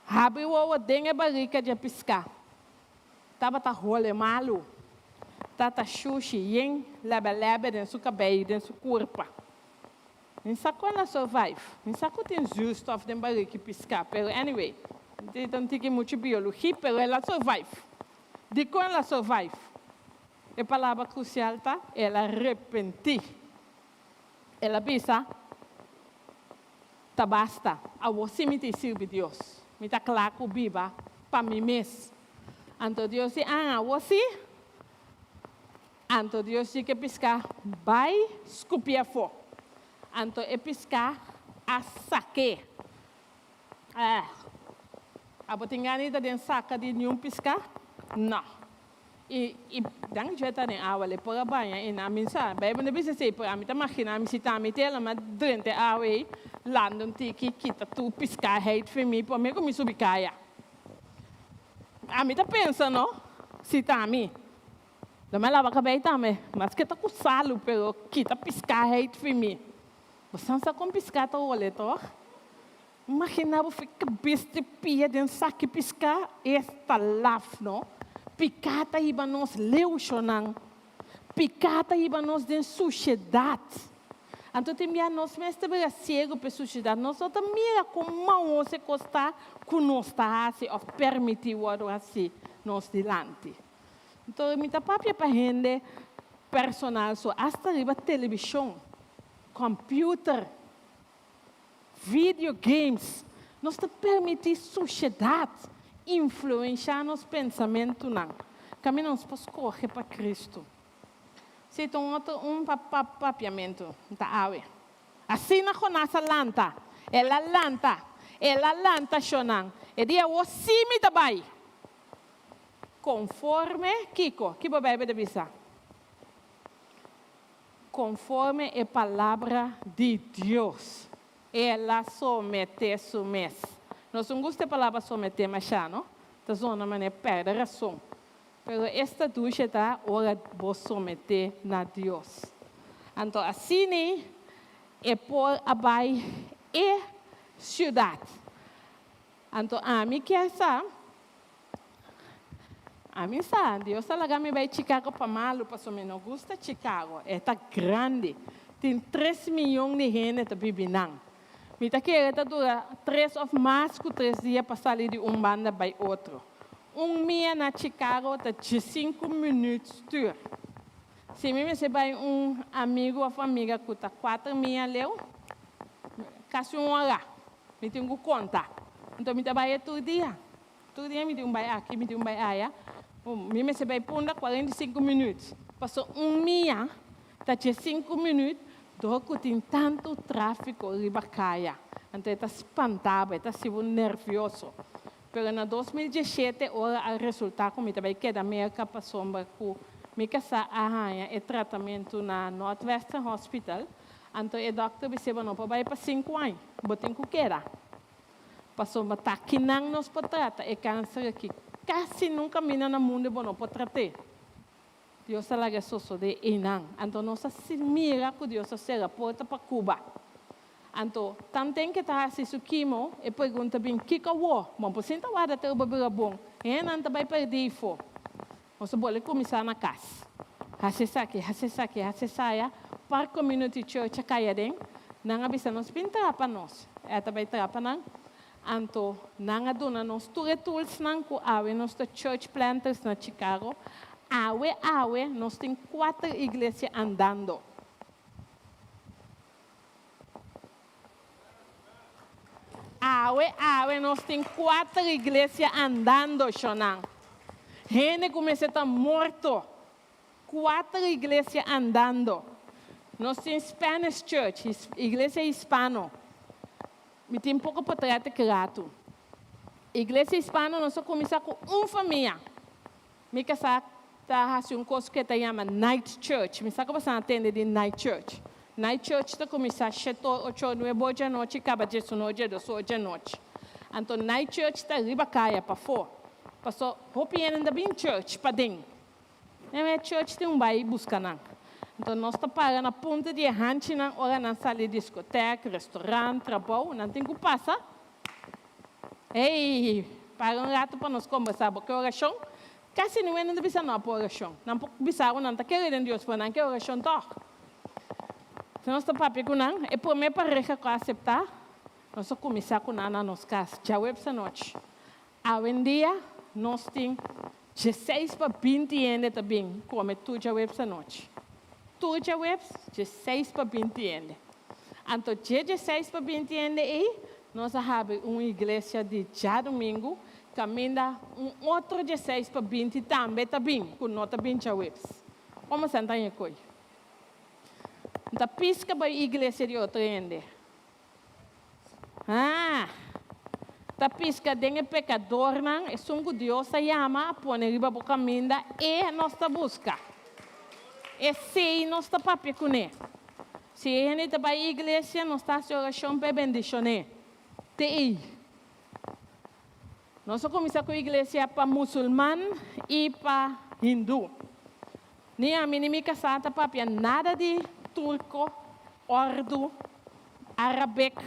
habri wowo den e barika dje piská. Tabata hole malu, tata shushi yen lèbèlèbè den su kabei, den su kurpa. Mi sa kon a survive. Mi sa ku tin zuurstof den bariki piská, pero anyway, mi ta un tiki muchu biologi, pero el a survive. Dikon el a survive? E palabra krusial ta, el a repentí. El a bisa, Ta basta, awor sí mi ta sirbi Dios. Mi ta kla ku biba pa mi mes. Anto Dios di, An, awor sí? Anto Dios di ku e piská, Bai skupi afó. Anto e piská a sak'é. Eh, abo tin gana di ta den saka di niun piská? No. I, i dan dje ta den awa, el e por a baña i nan mi sa. Beibel no bisa esei, pero ami ta maginá mi si ta mi tela mi a drenta e awa ei, landa un tiki, kita tur piská heit fi mi, promé ku mi subi kaya. Ami ta pensa, no, si ta mi. Lo mi a laba kabei tambe, maske ta ku salu, pero kita piská heit fi mi. Bo san sa kon piská ta hole, tòg? Imaginá bo fi kabes di pia den saki piská, esta laf, no? Piká ta hiba nos leu, shonnan. Piká ta hiba nos den sushedat. Anto tin bia nos mes ta bira siegu pa e sushedat. Nos no ta mira kon maos e kos ta ku nos ta hasi òf permití wòrdu hasí nos dilanti. Anto mi ta papia pa hende personal so, asta riba televishon, computer, video games. Nos ta permití sushedat influenshá nos pensamentunan. Kaminda nos por skohe pa Kristu. Si ta un otro un pa papiamentu ta awe. Asina Jonás a lanta. El a lanta. El a lanta, shonnan. E di awor sí mi ta bai. Konforme kiko? Ki bo Beibel ta bisa? Konforme e palabra di Dios. El a someté su mes. Nos un gusta e palabra someté mashá, no? Ta zona manera pèrdè rason. Pero esta dushi ta ora bo someté na Dios. Anto asina e por a bai e siudat. Anto ami kier sa, ami sa, Dios a laga mi bai Chicago pa malu, pasobra mi no gusta Chicago, e ta grandi, tin tres miyon di hende ta bibi nan. Mi ta kere ta dura tres of mas ku tres dia pa sali di un banda bai otro. Un mia na Chicago ta diesinku minüt stuur. Si mi mester bai un amigu of amiga ku ta kuater mia leu, kasi un ora. Mi tin ku konta. Anto mi ta bai e tur dia. Tur dia mi tin un bai aki, mi tin un bai aya. Mi mester bai punda 45 minüt. Paso un mia ta dje sinku minüt dor ku tin tantu tráfiko riba kaya. Anto e ta spanta bo, e ta hasi bo nervioso. Pero na 2017 ora a resultá ku mi ta bai keda Merka pasobra ku mi kasá a haña e tratamentu na Northwestern Hospital. Anto e dòkter bis'é, Bo no por bai pa sinku aña, bo tin ku keda. Pasobra ta kinan nos por trata e kanser aki. Kasi nunka mina na mundu bo no por trat'é. Dios a laga sosodé einan. Anto nos a mira ku Dios a sera porta pa Cuba. Anto, tanten ke ta hasi su kimo, e pregunta bin, Kiko awor? Bon por sinta warda te bo bira bon. Hendenan ta bai perdí ifo. Nos a bolbe kuminsá na kas. Hasi esaki, hasi esaki, hasi esaya. Park Community Church a kai aden. Nan a bisa nos, Bin traha pa nos. E ta bai traha pa nan. Anto nan a duna nos tur e toolsnan ku awe nos ta church planters na Chicago. Awe awe nos tin kuater iglesia andando. Awe awe nos tin kuater iglesia andando, shonnan. Hende ku mester ta morto. Kuater iglesia andando. Nos tin Spanish Church, iglesia hispano. Mi tin poko potret ki ratu. Iglesia hispano nos a kuminsá ku un famia. Mi kasá ta hasi un kos ku e ta yama night church. Mi sa ku boso a tende di night church. Night church ta kuminsá shete or, ocho or, nuebe or djanochi kaba diesun or, diesdos or djanochi. Anto night church ta riba kaya pafó. Paso hopi hende ta bin church paden. Den e church tin un bai buska nan. Anto nos ta para na punta di e hanchinan ora nan sali diskotek, restaurant, trabou, nan tin ku pasa. Ey, para un ratu pa nos kombersá. Bo ke orashon? Kasi niun hende ta bisa no pa orashon. Nan por bisa ku nan ta kere den Dios, pero nan ke orashon tòg. Si nos ta papia ku nan, e promé pareha ku a aseptá, nos a kuminsá ku nan na nos kas djaweps anochi. Awendia nos tin djeseis pa binti hende ta bin kome tur djaweps anochi. Tur djaweps djeseis pa binti hende. Anto dje djeseis pa binti hende ei nos a habri un iglesia di djadumingu kaminda un otro djeseis pa binti tambe ta bin ku no ta bin djaweps. Komo sa nta ña koi? Nta piska bai iglesia di otro hende. Ah! Ta pisca den e pecadornan, esun cu Dios a yama a pone riba bo caminda, e nos ta busca. Esey nos ta papia cune. Si e hende ta bay iglesia, nos ta haci oracion pa e bendicion'é. Te ey. Nos a cuminsa cu iglesia pa musulman y pa hindu. Ni ami ni mi casá ta papia nada di turco, ordu, Arabic,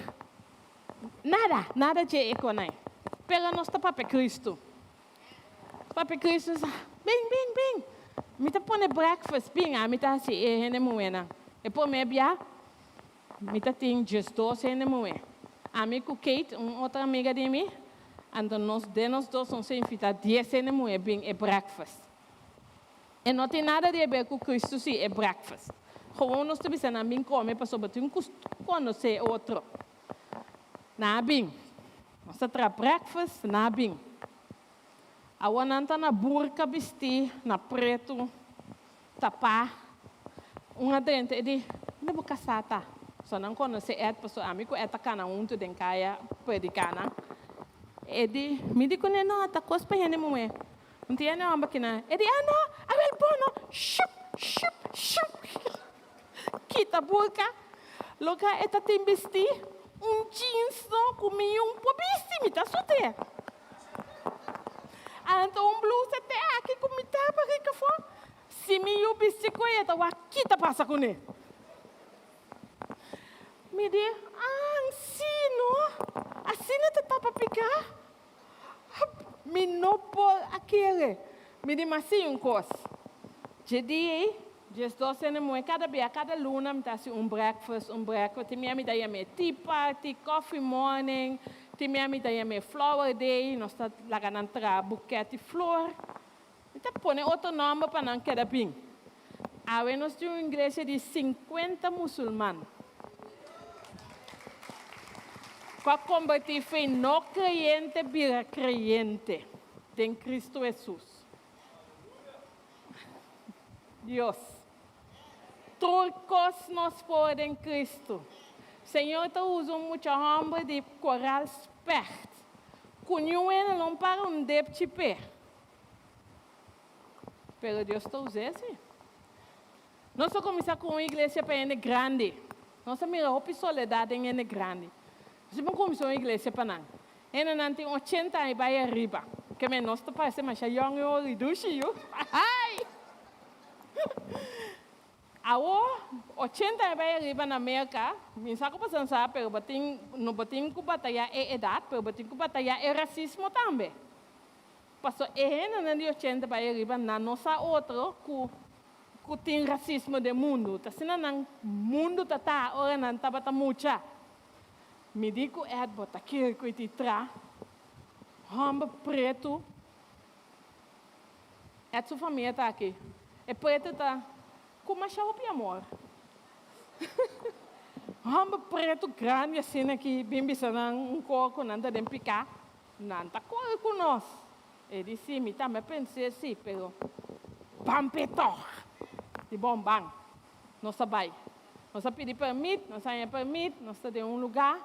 nada, nada dje e konai. Pero nos ta papia Cristo. Papia Cristo sa, bin, bin, bin. Mi ta pone breakfast, bin, ami ta hasi e hende muhénan. E promé bia, mi ta tin diesdos hende muhé. Ami ku Kate, un otro amiga di mi, anto nos den nos dos nos a invitá dies hende muhé bin e breakfast. E no tin nada di haber ku Cristo si e breakfast. Gewoon nos ta bisa nan bin kome pasobra tin ku konosé otro. Nan a bin. Nos ta traha breakfast, nan a bin. Awor nan ta na burka bistí, na pretu, tapá. Un a drenta e di, Unda bo kasá ta? So nan konosé Ed pasobra ami ku Ed ta kana huntu den kaya prediká nan. E di, Mi di kuné no, ta kos pa hende muhé. Un dia e homber kina, e di, Ah no, awel bo no, shup, shup, shup, kita burka, loka e ta tin bisti, un jeans no ku mi un por bisti, mi ta sute. Anto un blusa te aki ku mi tapa rica afó, si mi yu bisti ku e ta wak kita pasa kuné. Mi di, Ah, si no, asina ta tapa piká? Mi no por a kere. Mi di mas si un kos. Dje dia ei, diesdos hende muhé, kada bia, kada luna mi ta hasi un breakfast, un breakfast. Tin bia mi ta yam'é tea party, coffee morning, tin bia mi ta yam'é flower day, nos ta laga nan traha buket di flor. Mi ta pone otro nòmber pa nan keda bin. Awe nos tin un iglesia di sinkuenta musulman ku a kombertí fe no kreyente bira kreyente den Kristu Hesus. Dios. Tur kos nos por den Kristu. Señor ta usa un mucha hòmber di Koral Specht ku niun hende no para un depchi p'e. Pero Dios ta us'é si. Nos a kuminsá ku un iglesia pa hende grandi. Nos a mira hopi soledat den hende grandi. Nos a kuminsá un iglesia pa nan. Hendenan tin ochenta aña i bai ariba. Ke men nos ta parse masha yòn i ora i dushi yu. Ai! Awor, ochenta aña bai ariba na Merka, mi sa ku boso sa, pero bo tin, no bo tin ku batayá e edat, pero bo tin ku batayá e rasismo tambe. Paso e hendenan di ochenta bai ariba, nan no sa otro ku ku tin rasismo den mundu. Ta asina nan mundu ta ta ora nan tabata mucha. Mi di ku Ed bo ta kere ku e ti tra hòmber pretu. Ed su famia ta aki. E pretu ta ku masha hopi amor. Hòmber pretu grandi asina ki bin bisa nan un kor ku nan ta den piká, nan ta kore ku nos. E di si, mi tambe pens'é si, pero ban p'e tòg. Di bon ban. Nos a bai. Nos a pidi permit, nos a haña permit, nos ta den un lugá.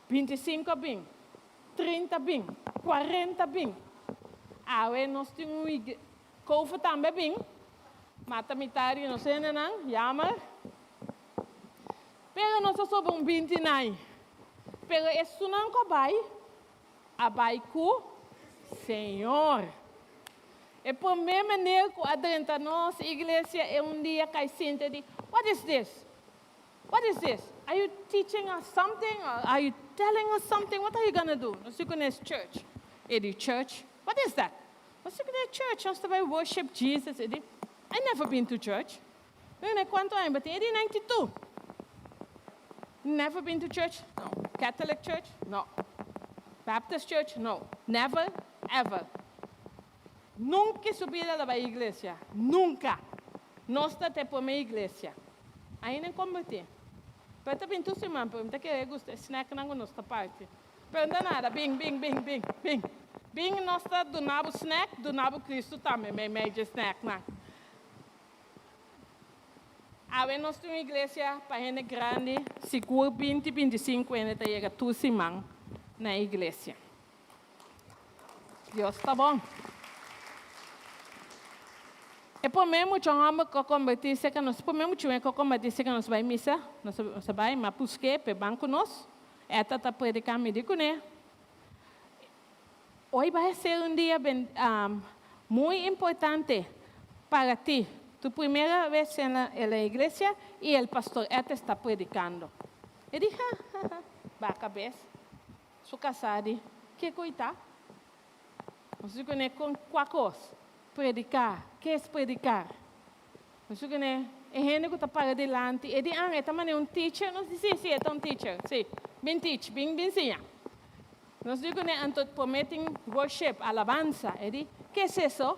Bintisinko a bin, trinta a bin, kuarenta a bin. Awe nos tin un ig. Kofe tambe a bin, mata mitar di nos hendenan, jammer. Pero nos a sobra un bintinai. Pero esunnan ku a bai, a bai ku Señor. E promé meneer ku a drenta nos iglesia e un dia kai sinta di, What is this? What is this? Are you teaching us something or are you telling us something? What are you gonna do? Nos di ku nes church. E di, Church? What is that? Nos di ku nes church, nos ta bai worship Jesus. E di, I never been to church. Mi di, Kuantu aña bo tin? E di, 92. Never been to church? No. Catholic church? No. Baptist church? No. Never, ever. Nunca su bida la bai iglesia. Nunca. Nos ta te prome iglesia. Ainda en converti. Pero ta bin tur siman, pero mi ta kere gusta e snacknan cu nos ta parti. Pero no ta nada, bin, bin, bin, bin, bin. Bin nos ta duna bo snack, duna bo Cristo tambe meimei dje snacknan. Awe nos tin un iglesia pa hende grandi, sigur binti, bintisinku hende ta yega tur siman na e iglesia. Dios ta bon. E promé mucha hòmber ku a kombertí serka nos, e promé mucha muhé ku a kombertí serka nos bai misa, nos a bai, mi a busk'é p'e ban ku nos, e ta prediká, mi di kuné, Hoy bai a ser un dia muy importante para ti, tu primera vez en la iglesia y el pastor Ed está predicando. E di, Ha, ha, ha, baca bes. Su casá di, Kico y ta? Nos di cune con cua cos? Predicar. Ke es predicar? Nos di cune, e hende cu ta para dilanti. E di, Ah, e ta manera un teacher? Nos di, Si, si, e ta un teacher. Si, bin teach, bin, bin siña. Nos di kuné anto promé tin worship, alabansa. E di, Ke es eso?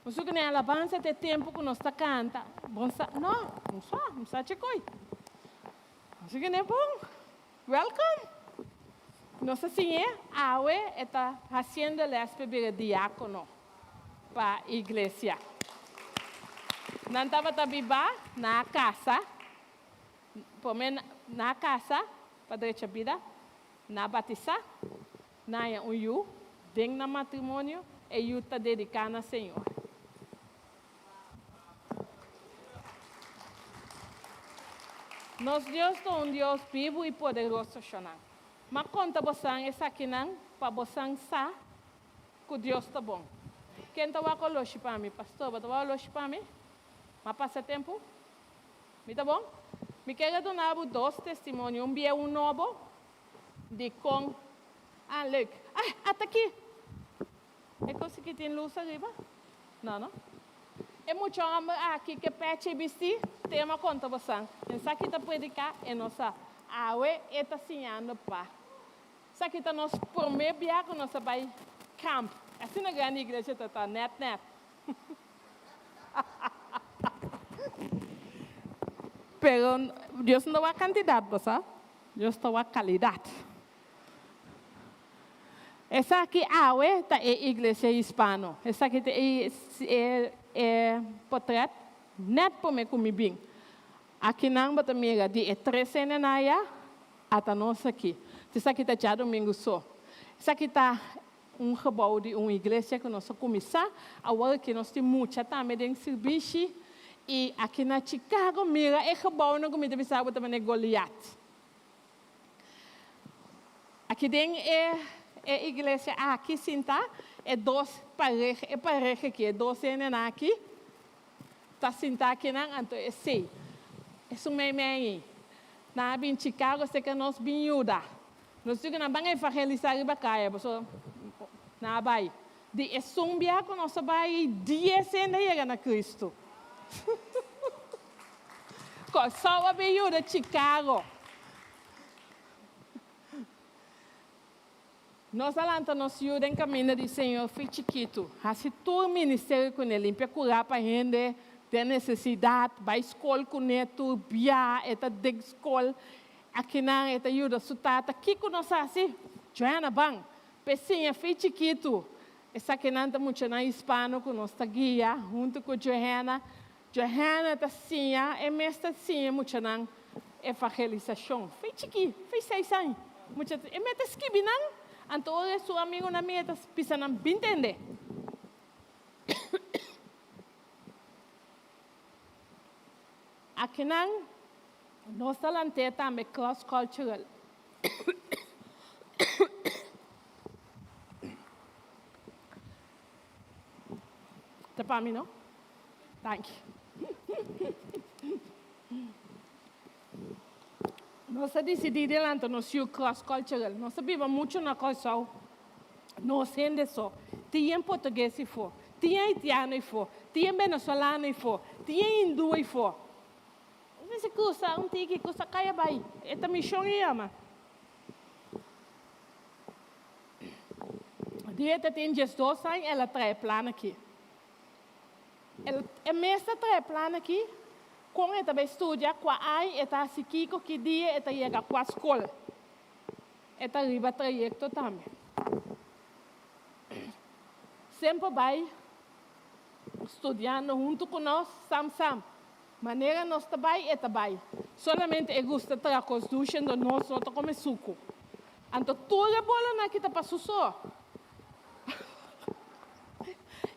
Nos di kuné alabansa ta e tempu ku nos ta kanta. Bon sa? No, no sa, no sa chikoi. Nos di kuné, Bon, welcome. Nos a siñ'é, awe e ta hasiendo lès pa e bira diákono pa iglesia. Nan tabata biba na kasa, promé na kasa pa drecha bida. Na batisá, na haña un yu den nan matrimonio, e yu ta dediká na Señor. Nos Dios ta un Dios bibu i poderoso, shonnan. M'a konta bosan esakinan pa bosan sa ku Dios ta bon. Ken ta wak oloshi pa mi? Pastor, bo ta wak oloshi pa mi? M'a pasa tempu? Mi ta bon? Mi kere duna bo dos testimonio, un bieu un nobo, di kon. Ah, leuk. Ah, ata aki! E kos aki tin lus ariba? No, no. E mucha homber aki ke pechi e bisti, tema konta bosan. En sa ki ta prediká, e no sa. Awe e ta siñando pa. Esaki ta nos promé bia ku nos a bai kamp. Asina grandi iglesia ta ta, nèt nèt. Pero Dios no ta wak kantidat, bo sa. Dios ta wak kalidat. Esaki awe ta e iglesia hispano. Esaki ta e e potret nèt promé ku mi bin. Akinan bo ta mira di e tres hendenan aya ata nos aki. Esaki ta djadumingu so. Esaki ta Un gebou di un iglesia ku nos a kuminsá, awor ku nos tin mucha tambe den sirbishi. I aki na Chicago mira e gebouwnan ku mi ta bisa bo ta manera Goliat. Aki den e e iglesia aki sinta e dos pareha e pareha aki e dos hendenan aki ta sinta akinan anto esei esun meimei ei nan a bin Chicago seka nos bin yuda nos di ku nan ban evangelisa riba kaya pasobra nan a bai Di esun bia ku nos a bai dies hende a yega na Kristu. Kòrsou a bin yuda Chicago. Nos a lanta nos yu den kaminda di Señor fi chikitu, hasi tur ministerio kuné, limpia kurá pa hende den nesesidat, bai skol kuné tur bia, e ta den skol, akinan e ta yuda su tata. Kiko nos hasi? Joanna, ban! P'e siña fi chikitu, esakinan ta muchanan hispano ku nos ta guia huntu ku Johanna. Johanna ta siña, e mes ta siña muchanan evangelisashon. Fi chikí, fi seis aña, mucha ta, e mes ta skibi nan, anto ora su amigunan mira e ta bisa nan, Bin tende. Akinan nos ta lant'é tambe cross cultural. Ta pa mi no? Danki. Nos a disidí di lanta nos yu cross cultural. Nos a biba muchu na Kòrsou. Nos hende so. Tin yen portugues ifó, tin yen haitiano ifó, tin yen venezolano ifó, tin yen hindú ifó. Mester crusa un tiki, crusa caya bay. E ta mision e yama. Dia e ta tin diesdos aña el a traha e plan aki. El e mes ta traha e plan aki con e ta bay studia, cua aña e ta haci kico, ki dia e ta yega cua scol. E ta riba trayecto tambe. Semper bay studiando hunto cu nos, sam sam. Manera nos ta bai, e ta bai. Solamente e gusta traha kos dushi anto nos no ta kome suku. Anto tur e bolonan aki ta pa su so.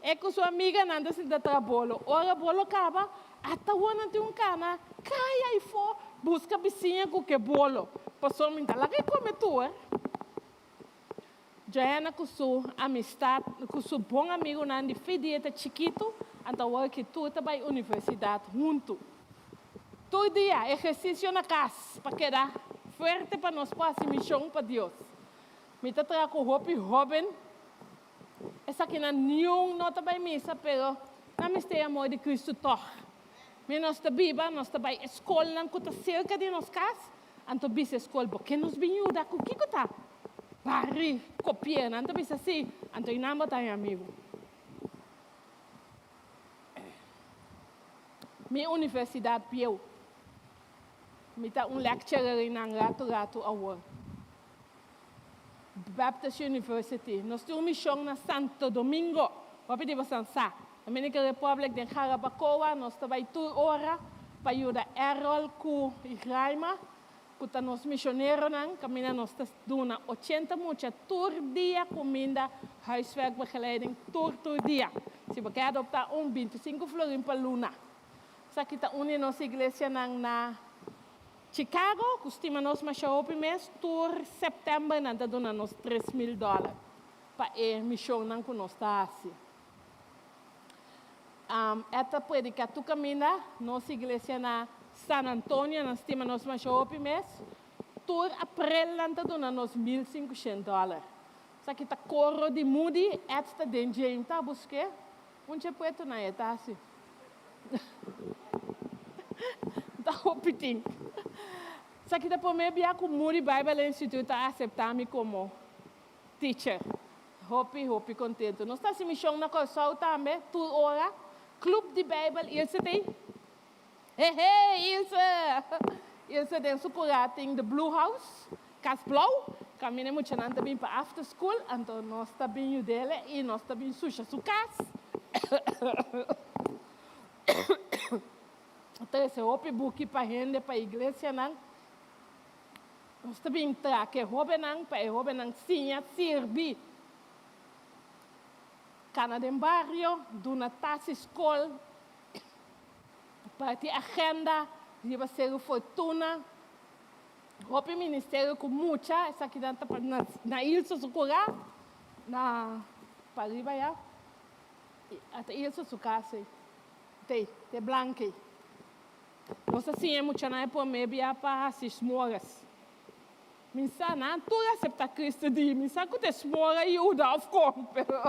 E ku su amiganan ta sinta traha bolo. Ora bolo kaba, ata awor nan tin un kana kai aifó buska bisiña ku ke bolo. Pasobra mi ta laga e kome tur. Johanna ku su amistat ku su bon amigunan di fi dia ta chikitu, anto awor ki tur ta bai universidat huntu. Tur dia ehersisio na kas pa keda fuerte pa nos por hasi mishon pa Dios. Mi ta traha ku hopi hóben, esakinan niun no ta bai misa pero nan mester e amor di Kristu tòg. Mi nos ta biba, nos ta bai e skolnan ku ta serka di nos kas, Anto bisa e skol, Bo ke nos bin yuda ku kiko ta? Barry kopié. Nan ta bisa si. Anto i nan bo ta mi amigu. Mi universidat bieu. Mi ta un lecturer i nan ratu ratu awor. Baptist University. Nos tin un mishon na Santo Domingo. Bo a pidi bosan sa. Dominican Republic den Jarabacoa nos ta bai tur ora pa yuda Errol ku Graima ku ta nos misioneronan kaminda nos ta duna ochenta mucha tur dia kuminda huiswerkbegeleiding tur tur dia. Si bo ke adopta un bintisinku florin pa luna. Esaki ta un di nos iglesianan na Chicago ku stima nos masha hopi mes tur september nan ta duna nos 3000 dòler pa e mishonnan ku nos ta hasi. E ta predica tur caminda, nos iglesia na San Antonio nan stima nos masha hopi mes, tur april nan ta duna nos 1500 dollar. Esaki ta coro di Moody, Ed ta den dje, ta busque un dje preto nan e ta haci. Ta hopi tin. Esaki ta prome bia cu Moody Bible Institute ta acepta mi como Teacher, hopi hopi kontentu. Nos ta hasi mishon na Kòrsou tambe, tur ora. Club di Bijbel, Ilse ta ei? Hehe, Ilse! Ilse den su kurá tin The Blue House, Kas Blou. Kaminda e muchanan ta bin pa after school, anto nos ta bin yud'el i nos ta bin susha su kas. Trese hopi buki pa hende, pa iglesianan. Nos ta bin tra ku e hóbennan pa e hóbennan siña sirbi. Kana den bario, duna tas i skol. Parti agenda riba Seru Fortuna. Hopi ministerio ku mucha, esakinan ta pa na Ilso su kurá, na pariba ya, ata Ilso su kas ei, te, te blank ei. Nos a siña e muchanan e promé bia pa hasi smores. Mi sa nan tur aseptá Cristo di mi sa ku ta e smora yuda òf kon, pero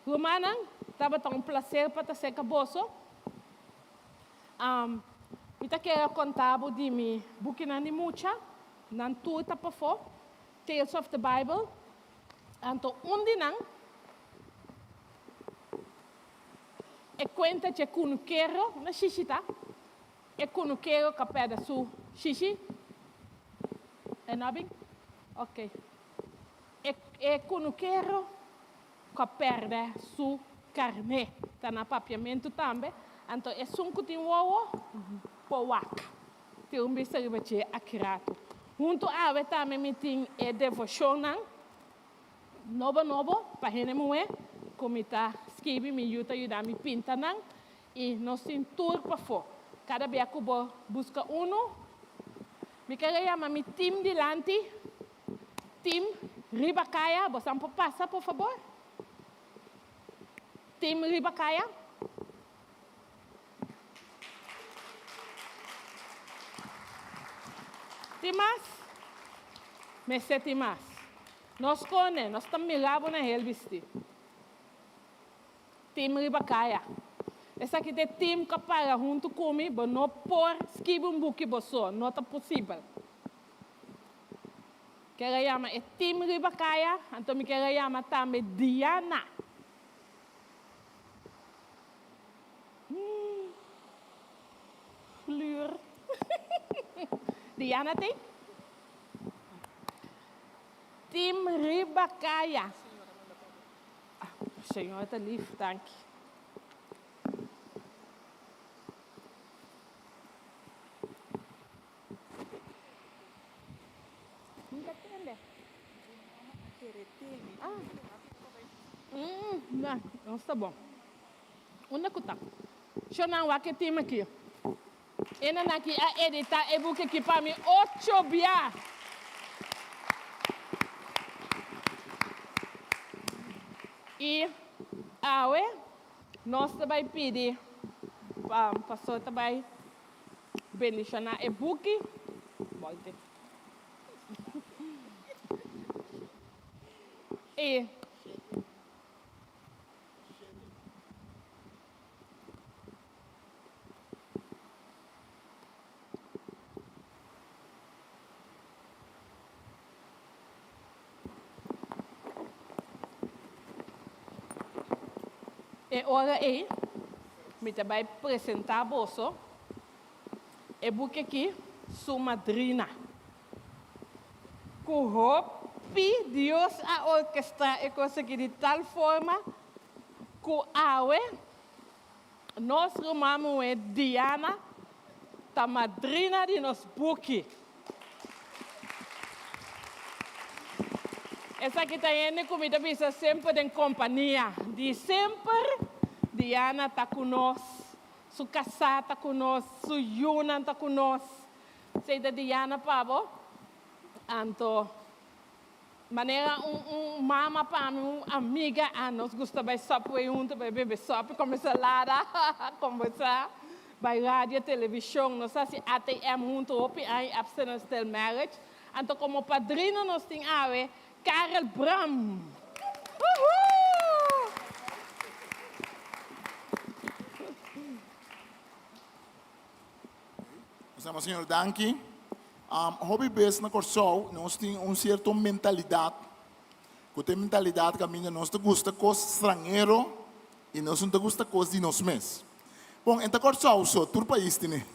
Rumannan, tabata un plaser pa ta serka boso. Mi ta kere konta bo di mi bukinan di mucha. Nan tur ta pafó, Tales of the Bible. Anto un di nan, e kuenta dje kunukero, na shishi ta, e kunukero ku a pèrdè su shishi. E no a bin? Oké. E kunukero ku a pèrdè su karné. Ta na papiamentu tambe. Anto esun ku tin wowo por wak. Tin un bista riba dje aki ratu. Huntu awe tambe mi tin e devoshonnan nobo nobo pa hende muhé ku mi ta skibi. Mi yu ta yuda mi pinta nan i nos tin tur pafó. Kada bia ku bo buska unu, mi kere yama mi tim dilanti. Team riba kaya, bosan por pasa por fabor? Team riba kaya. Tin mas? Mester tin mas. Nos kone, nos ta mira bo na hel bisti. Team riba kaya. Esaki ta e team ku a para huntu ku mi, bo no por skibi un buki bo so, no ta posibel. Ker a yama e team riba kaya, anto mi ker a yama tambe Diana. Fleur. Diana t'ei? Team riba kaya. Señora ta lief, danki. Nunca tende. Ah. Mm, nah, nos ta bon. Unda ku ta? Shonan wak e team aki. Enan aki a edita e buki aki pa mi ocho bia. I awe nos ta bai pidi pa pastor ta bai Bendishoná e buki. Bolte. E. E ora ei, mi ta bai presentá boso e buki akí, Su Madrina. Ku hopi Dios a orkestrá e kos akí di tal forma ku awe nos ruman muhé Diana ta madrina di nos buki. Esaki ta hende ku mi ta bisa semper den kompania. Di semper Diana ta ku nos, su kasá ta ku nos, su yunan ta ku nos. Esei ta Diana pa bo. Anto manera un un mama pa mi, un amiga, a nos gusta bai Subway huntu, bai bebe sòpi, kome salada, kombersá, bai radio, televishon. Nos hasi ATM huntu hopi aña, Abstinence Till Marriage. Anto komo padrino nos tin awe Karel Bram. Woohoo! Nos ama Señor danki. Hopi bes na Kòrsou nos tin un sierto mentalidat ku ta e mentalidat kaminda nos ta gusta kos stranhero i nos no ta gusta kos di nos mes. Bon, e ta Kòrsou so, tur pais tene.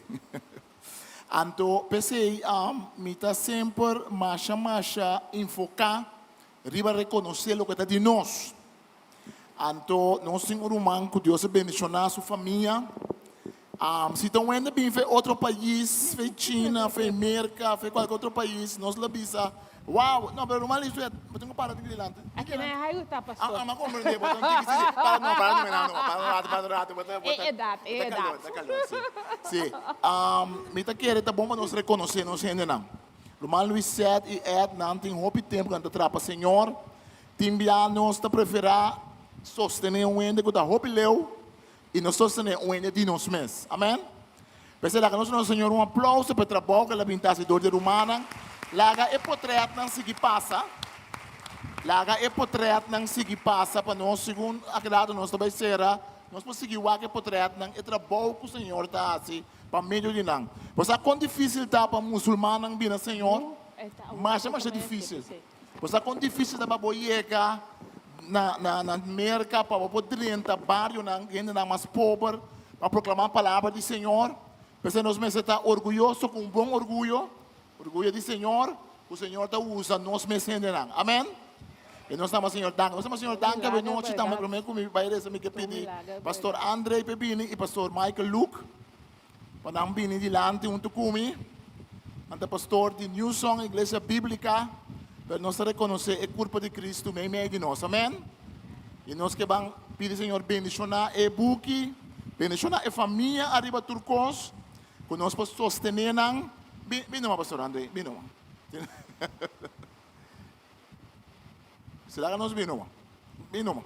Anto p'esei mi ta semper masha masha enfoká riba rekonosé loke ta di nos. Anto nos tin un ruman ku Dios a bendishoná su famia. Si ta un hende bin fe otro pais, fe China, fe Merka, fe kualke otro pais, nos lo bisa. Wow, no, pero ruman Lisbeth, bo tin ku para tin dilanti. Aki nan e hairu ta, pastor. Ah, ah, ma komprendé, bo ta un tiki, si, si. Para no, para no, no, para un rato, para un rato. Bo ta, bo ta, E edat, e ta edat. kalor, ta kalor, si. Si. Mi ta kere ta bon pa nos rekonosé nos hendenan. Ruman Luisette i Ed, nan tin hopi tempu ku nan ta traha pa Señor. Tin bia nos ta preferá sostené un hende ku ta hopi leu i no sostené un hende di nos mes. Amèn? P'esei laga nos duna Señor un aplauso pa e trabou ku el a bin ta hasi dor di e rumannan. Laga e potrètnan sigui pasa. Laga e potrètnan sigui pasa pa nos segun aki rato nos ta bai sera, nos por sigui wak e potrètnan, e trabou ku Señor ta hasi pa medio di nan. Bo sa kon difísil ta pa musulmannan bini na Señor? Masha masha difísil. Bo sa kon difísil ta pa bo yega na na na Merka pa bo por drenta barionan, hendenan mas pober, pa proklamá palabra di Señor? P'esei nos mester ta orguyoso ku un bon orguyo, orguyo di Señor, ku Señor ta usa nos mes hendenan. Amèn? I nos ta ama Señor danki. Nos ta ama Señor danki awe nochi tambe. Promé ku mi bai resa mi ke pidi Pastor Andre p'e bini i Pastor Michael Luke. Pa nan bini dilanti huntu ku mi. Nan ta pastor di New Song Iglesia Bíblica, pero nos ta rekonosé e kurpo di Kristu meimei di nos. Amèn. I nos ke ban pidi Señor bendishoná e buki, bendishoná e famia ariba tur kos, ku nos por sostené nan. Bin, bin numa, Pastor André, bin numa. Si laga nos bin numa. Bin numa.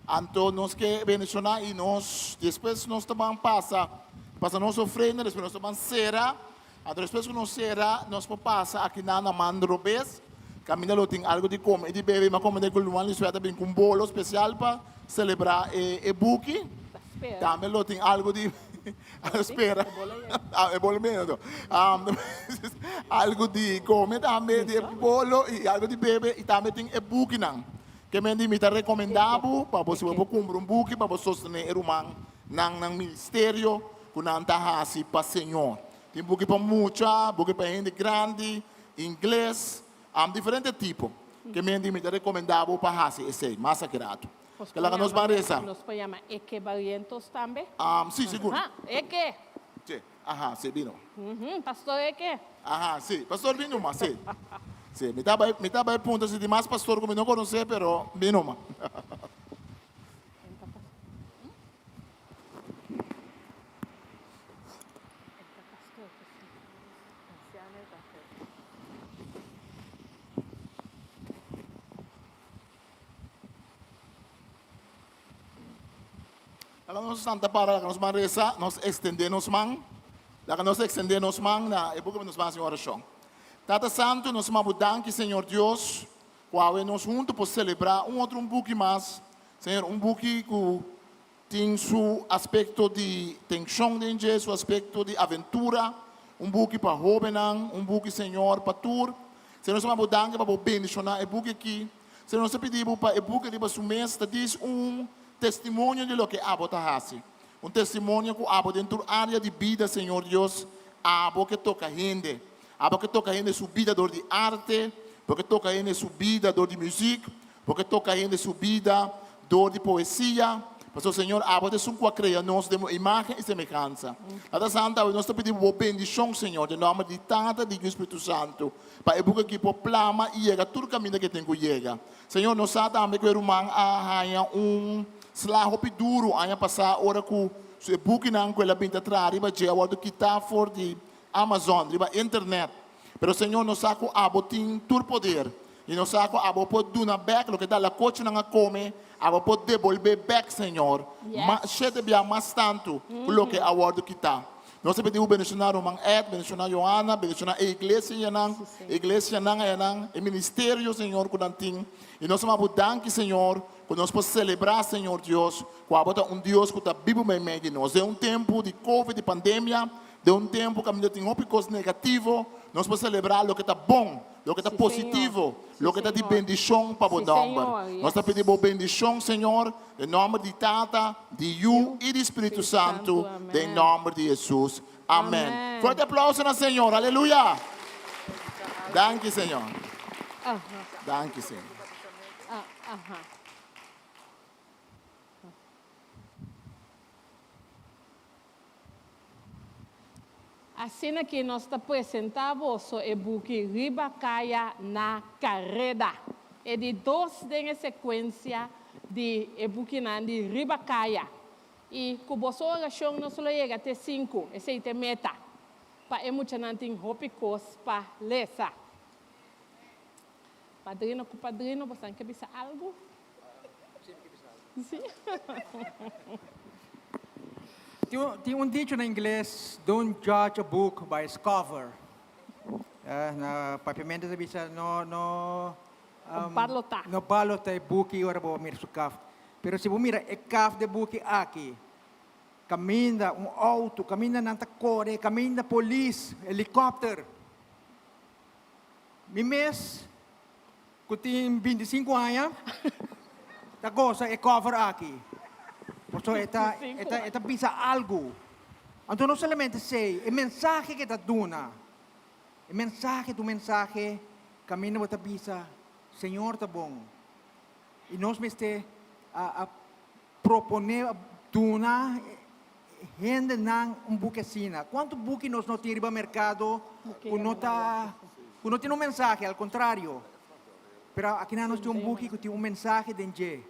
Anto nos ke bendishoná i nos despues nos ta ban pasa pasa nos ofrenda, despues nos ta ban sera. Anto despues ku nos sera nos por pasa akinan na man robes kaminda lo tin algu di kome i di bebe. Mi a komende ku Luan Lisbeth a bin ku un bolo spesial pa selebrá e e buki. Tambe lo tin algu di Spera. Ah, e bolo mira to. Algo di come tambe, di e bolo y algo di bebe y tambe tin e bukinan. Ke men di mi ta recomenda bo pa bo si bo por cumpra un buki pa bo sostene e ruman nan nan ministerio cu nan ta haci pa Señor. Tin buki pa mucha, buki pa hende grandi, ingles, diferente tipo. Ke men di mi ta recomenda bo pa haci esey mas aki rato. Nos Ke laga nos ban resa. Nos por yama Eke Barrientos tambe? Sí, sigur. Aha, Eke! Sí, aha, sí, bino. Pastor Eke. Aha, sí, pastor bino mas, sí. Sí, mi ta bai, mi ta bai punta si tin mas pastor ku mi no konosé, pero bino mas. Laga nos santa para, laga nos man resa, nos extende nos man, laga nos extende nos man na e buki pa nos ban haci un oracion. Tata Santo, nos mama bo danki, Señor Dios, cu awe nos hunto por celebra un otro un buki mas, Señor, un buki cu Tin su aspekto di tenshon den dje, su aspekto di aventura, un buki pa hóbennan, un buki, Señor, pa tur. Señor, nos ta manda bo danki pa bo bendishoná e buki akí. Señor, nos ta pidi bo pa e buki riba su mes ta dis un testimonio di loke abo ta hasi. Un testimonio ku abo den tur área di bida, Señor Dios, abo ke toka hende. Abo ke toka hende su bida dor di arte, bo ke toka hende su bida dor di muzik, Bo ke toka hende su bida dor di poesia, pasobra Señor abo ta esun ku a krea nos den bo imagen i semehansa. Tata Santu, awe nos ta pidi bo bendishon, Señor, den nòmber di Tata, di Yu i Spiritu Santu, pa e buki aki por plama i yega tur kaminda ku e tin ku yega. Señor, nos sa tambe ku e ruman a haña un sla hopi duru aña pasá ora ku su e bukinan ku el a bin ta traha riba dje a wòrdu kitá for di Amazon, riba internet. Pero Señor, nos sa ku abo tin tur poder, i nos sa ku abo por duna bèk loke ta lakochinan a kome, abo por debolbé bèk, Señor, ma shete bia mas tantu ku loke a wòrdu kitá. Nos ta pidi bo bendishoná ruman Ed, bendishoná Johanna, bendishoná e iglesia ayanan, e iglesianan ayanan, e ministerio, Señor, ku nan tin. I nos ta manda bo danki, Señor, ku nos por selebrá, Señor Dios, ku abo ta un Dios ku ta bibu meimei di nos. Den un tempu di covid, di pandemia, Den un tempu kaminda tin hopi kos negativo, nos por selebrá loke ta bon, loke ta positivo, loke ta di bendishon pa bo nòmber. Nos ta pidi bo bendishon, Señor, den nòmber di Tata, di Yu i di Spiritu Santu, den nòmber di Hesus. Amèn. Fuerte aplauso na Señor. Aleluya! Danki, Señor. Danki, Señor. Asina ki nos ta presentá boso e buki Riba Kaya na Kareda, e di dos den e sekuensia di e bukinan di Riba Kaya. I ku boso orashon nos lo yega te sinku, esei ta e meta, pa e muchanan tin hopi kos pa lesa. Padrino ku padrino, bosan ke bisa algu? Sí. Tin un dicho na ingles, Don't judge a book by its cover. Na papiamento ta bisa no no balota. No balota e buki ora bo mira su kaf. Pero si bo mira e kaf di e buki aki, kaminda un auto, kaminda nan ta kore, kaminda polis, helikòpter. Mi mes ku tin bintisinku aña ta gosa e cover aki. Pasobra e ta e ta e ta bisa algu. Anto no solamente esei, e mensahe ke ta duna, e mensahe ta un mensahe kaminda bo ta bisa Señor ta bon. I nos mester a a Proponé duna hendenan un buki asina. Kuantu buki nos no tin riba merkado ku no ta ku no tin un mensahe, al kontrario. Pero akinan nos tin un buki ku tin un mensahe den dje.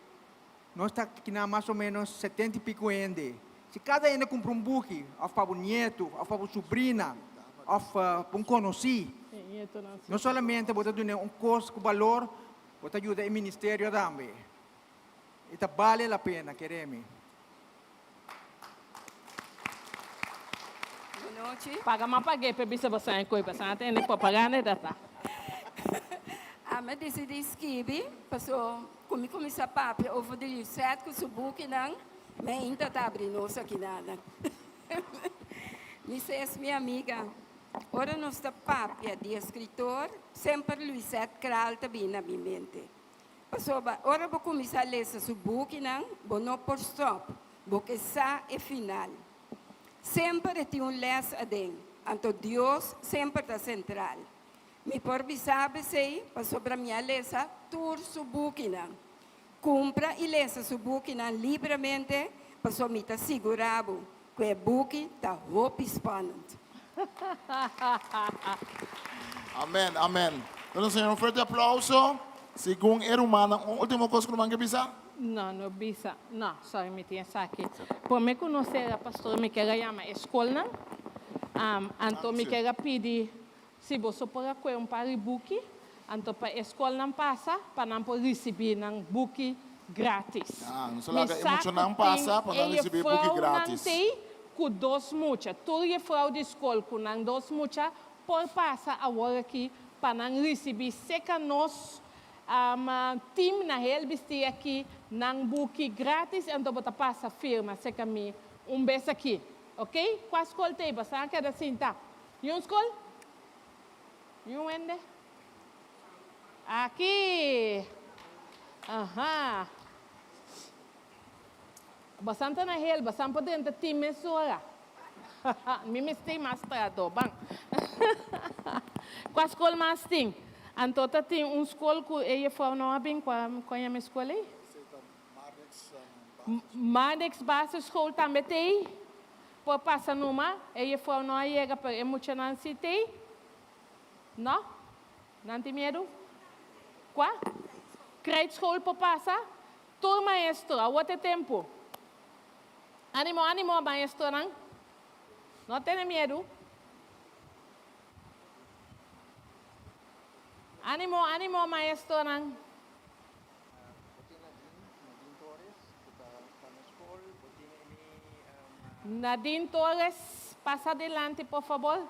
Nos ta akinan mas o ménos setenta i piku hende. Si kada hende kumpra un buki, òf pa bo nietu, òf pa bo subrina, òf pa un konosí, no solamente bo ta dun'é un kos ku balor, bo ta yuda e ministerio tambe. E ta bale la pena, kere mi. Bonochi. Paga ma pag'é p'e bisa boso e koe pasobra a tende propaganda e ta ta. Ami a disidí skibi paso ku mi kuminsá papia over di Lucette ku su bukinan, mi ainda ta abri nos akinanan. Mi ses mi amiga, ora nos ta papia di eskritor, semper Lucette Kraal ta bini na mi mente. Pasobra ora bo kuminsá lesa su bukinan, bo no por stòp, bo ke sa e final. Semper e tin un lès aden, anto Dios semper ta sentral. Mi por bisa bo esei pasobra mi a lesa tur su bukinan. Kumpra i lesa su bukinan libremente pasobra mi ta sigurá bo ku e buki ta hopi spannend. Amen, amen. Duna Señor un fuerte aplauso. Segun e rumannan, un ultimo cos cu ruman ke bisa? No, no bisa. No, sorry, mi tin esaki. Prome cu nos sera, pastor, mi kier a yama e scolnan. Anto mi kier a pidi si boso por a coe un par di buki, anto pa e scolnan pasa, pa nan por ricibi nan buki gratis. Ah, nos a Mi laga e sa cu muchanan tin pasa pa e nan ricibi e buki jefrounan gratis. tey cu dos mucha. Tur jefrou di scol cu nan dos mucha por pasa awor aki pa nan ricibi seca nos team na hel bisti aki nan buki gratis anto bo ta pasa firma seca mi un bes aki. Ok? Cua scol tey? Boso a keda sinta. Niun scol? Niun hende? Aki! Aha. Bosan ta na hel, bosan por drenta tin mesora. Mi mester mas trato, ban. Kua skol mas tin? Anto ta tin un skol ku e jefrouw no a bin, kua kua yama e skol ei? Marnix Basisschool tambe t'ei. Por pasa numa, e jefrouw no a yega pero e muchanan si t'ei. No? Nan tin miedu? Kua? Krijtschool por pasa? Tur maestro, awor ta e tempu. Animo, animo, maestronan. No tene miedu. Animo, animo, maestronan. Nadine Torres, pasa adelante, por fabor,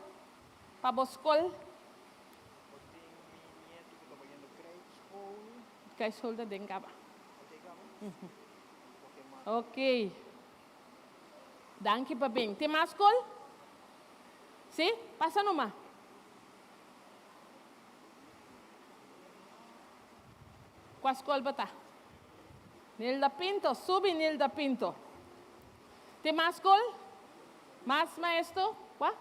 pa bo skol. Krijgschool ta den kaba. Ok. Danki pa bin. Tin mas skol? Si? Pasa numa. Kua skol bo ta? Nilda Pinto. Subi Nilda Pinto. Tin mas skol? Mas maestro? Kua?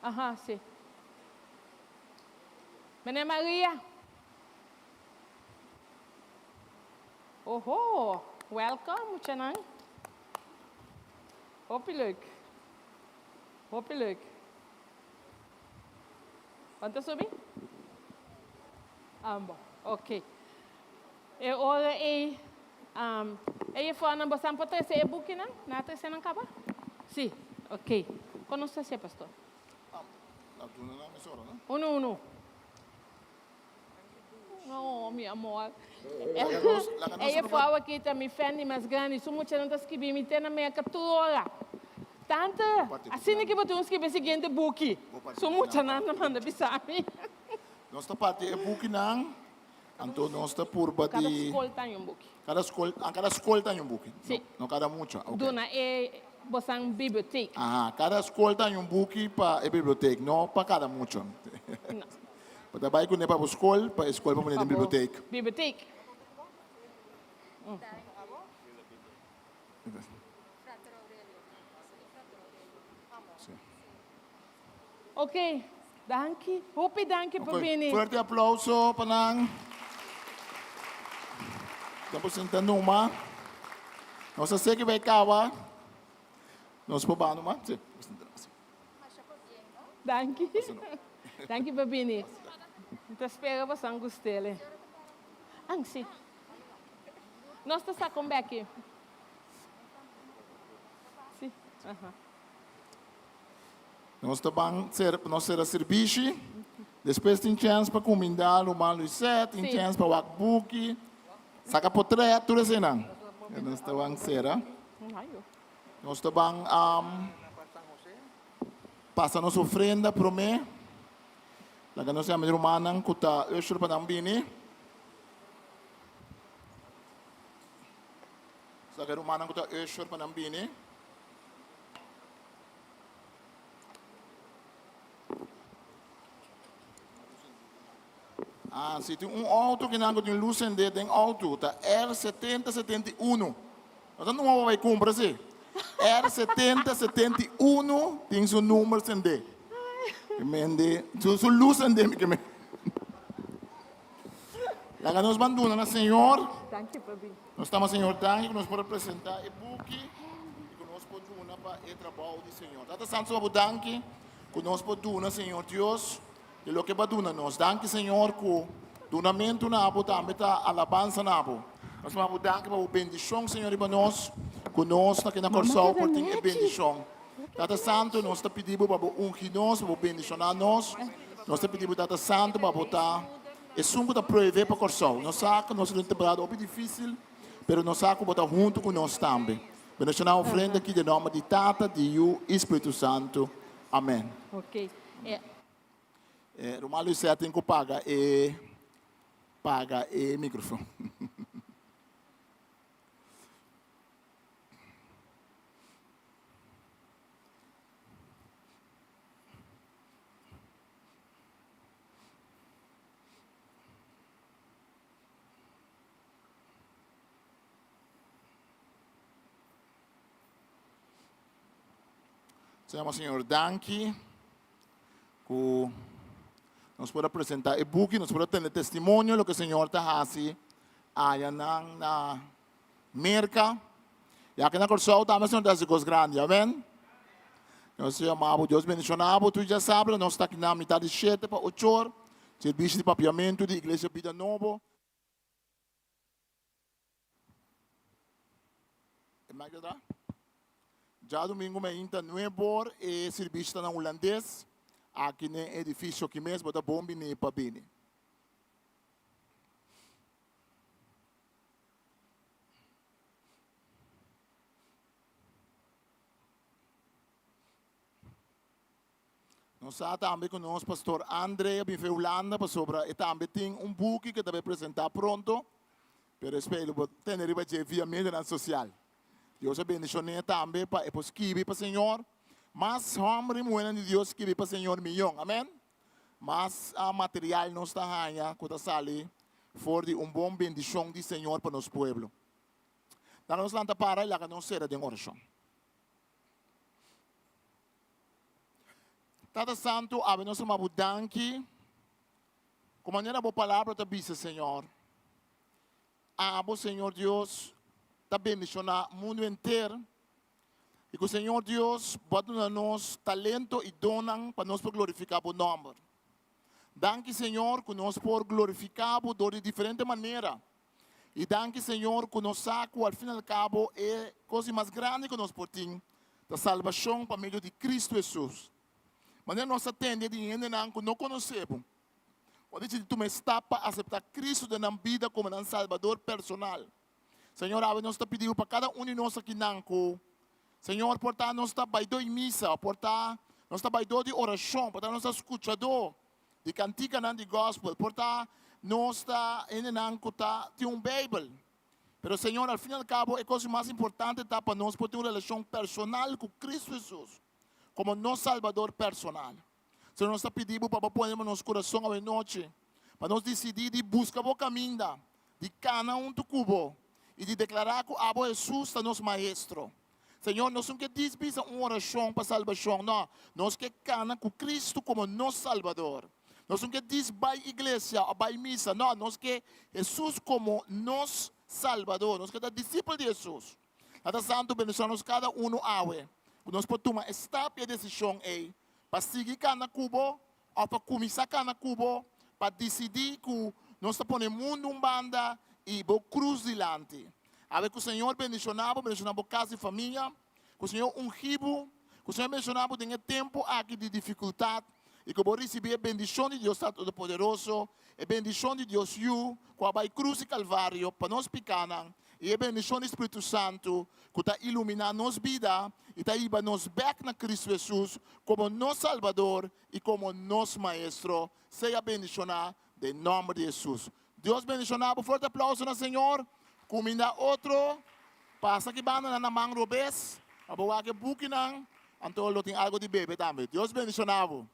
Aha, si. Meneer Maria. Oho. Welkom, muchanan. Hopi leuk. Hopi leuk. Wanta subi? Ambo. Ok. E ora ei, um, ei fora bosan por trese e bukinan? Na trese nan kaba? Si, ok. Kon nos ta hasié, pastor? Na duna nan mesora, no? Uno, uno. Oh, mi amor. Laga nos, laga nos Ella roba. fue aki ta mi fan di mas grandi. Su mucha nan ta skibi mi te na Merca tur ora. Tante, Bo parti asina bukinan. ki bo tin un skibi e siguiente buki. Bo parti Su bukinan mucha nan pa. ta manda bisa mi. Nos ta parti e bukinan, anto nos ta purba Kada di. skol ta un buki. Kada skol, ah, kada skol ta un buki. Si. No, no kada mucha, ok. Duna e bosan biblioteek. Aha, kada skol ta un buki pa e biblioteek, no pa kada mucha. No. Bo ta bai kuné pa bo skol, pa e skol pa pone Pa den bo biblioteek. biblioteek. Si. Ok, danki. Hopi danki pa Ok, bini. fuerte aplauso pa nan. Ta por sinta numa. Nos a seki bai kaba. Nos por ba numa? Si, por sinta numa, si. Danki. Danki pa bini. Mi ta spera boso gust'ele. Ang, si. Nos ta sa kon beki. Si, aha. Nos ta ban ser, nos sera sirbishi. Despues tin chèns pa kumindá ruman Luisette, tin Sí. chèns pa wak buki, saka potrèt, tur eseinan. Nos ta ban sera. Ayo. Nos ta ban um, pasa nos ofrenda promé. Laga nos yama e rumannan ku ta usher pa nan bini. Laga e rumannan ku ta usher pa nan bini. Ah, si tin un auto ki nan ku tin luz sende den auto, ta R7071. No ta numa bo bai kumpra si. R7071 tin su number sende. Ke mende, su, su luz sende mi ke men. Laga nos ban duna na Señor. Danki, papi. Nos ta Señor danki ku nos por a presentá e buki i ku nos por duna pa e trabou di Señor. Tata Santu bo danki ku nos por duna Señor Dios di loke bo a duna nos. Danki Señor ku dunamentu na bo tambe ta alabansa na bo. Nos ta bo danki pa bo bendishon Señor riba nos ku nos ta keda Kòrsou por tin e bendishon. Tata Santu nos ta pidi bo pa bo ungi nos pa bo bendishoná nos. Nos ta pidi bo Tata Santu pa bo ta Esun ku ta prohibé pa Kòrsou. Nos sa ku nos ta den un temporada hopi difísil, pero nos sa ku bo ta huntu ku nos tambe. Bendishoná ofrenda aki den nòmber di Tata, di Yu i Spiritu Santu. Amèn. Ok. E. E ruman Luisette tin ku paga e paga e mikrofon. Señor, Señor, danki ku nos por a presentá e buki, nos por a tende testimonio loke Señor ta hasi ayanan na Merka. I aki na Kòrsou tambe Señor ta hasi kos grandi, amèn. Nos ta yama bo, Dios bendishoná bo. Tur djasabra nos ta aki na mitad di shete pa ocho or, servisio di papiamentu di Iglesia Bida Nobo. E mic ta tra? Djadumingu mainta nuebe or e servisio ta na hulandes, aki den e edifisio aki mes, bo ta bon bini pa bini. Nos sa tambe ku nos pastor Andre a bin fe Hulanda pasobra e tambe tin un buki ku e ta bai presentá pronto, pero esei lo por tene riba dje via medionan sosial. Dios a bendishon'é tambe pa e por skibi pa Señor. Mas hòmber i muhénan di Dios skibi pa Señor miyon. Amèn. Mas material nos ta haña ku ta sali for di un bon bendishon di Señor pa nos pueblo. Laga nos lanta para i laga nos sera den orashon. Tata Santu, awe nos ta bo danki ku manera bo palabra ta bisa, Señor. Abo, Señor Dios, ta bendishoná mundu henter i ku Señor Dios bo a duna nos talento i donnan pa nos por glorifiká bo nòmber. Danki Señor ku nos por glorifiká bo dor di diferente manera i danki Señor ku nos sa ku al fin al kabo e kos di mas grandi ku nos por tin ta salbashon pa medio di Kristu Hesus. Manera nos a tende di hendenan ku no konosé bo, ku a disidí tuma e stap pa aseptá Kristu den nan bida komo nan Salbador personal. Señor, awe nos ta pidi bo pa kada un di nos akinan ku, Señor, por ta nos ta baidó di misa, por ta nos ta baidó di orashon, por ta nos ta skuchadó di kantikanan di gòspel, por ta nos ta hendenan ku ta tin un Beibel. Pero Señor, al fin i al kabo e kos mas importante ta pa nos por tin un relashon personal ku Kristu Hesus komo nos Salbador personal. Señor, nos ta pidi Bo pa Bo pone riba nos kurason awe nochi, pa nos disidí di buska Bo kaminda, di kana huntu ku Bo i di deklará ku Abo Hesus ta nos Maestro. Señor, nos no ke dis bisa un orashon pa salbashon, no, nos ke kana ku Kristu komo nos Salbador. Nos no ke dis bai iglesia òf bai misa, no, nos ke Hesus komo nos Salbador. Nos ke ta disipel di Hesus. Tata Santu, bendishoná nos kada unu awe, ku nos por tuma e stap i e desishon ei pa sigui kana ku bo òf pa kuminsá kana ku bo, pa disidí ku nos ta pone mundu un banda i bo krus dilanti. Awe ku Señor bendishoná bo, bendishoná bo kas i famia, ku Señor ungí bo, ku Señor bendishoná bo den e tempu aki di difikultat i ku bo risibí e bendishon di Dios Tata Todopoderoso, e bendishon di Dios Yu ku a bai krus di Kalvario pa nos pikanan i e bendishon di Spiritu Santu ku ta iluminá nos bida i ta hiba nos bèk na Kristu Hesus komo nos Salbador i komo nos Maestro. Sea bendishoná den nòmber di Hesus. Dios bendishoná bo. Fuerte aplauso na Señor. Kuminda otro. Pasa ki bandanan na man robes pa bo wak e bukinan. Anto lo tin algu di bebe tambe. Dios bendishoná bo.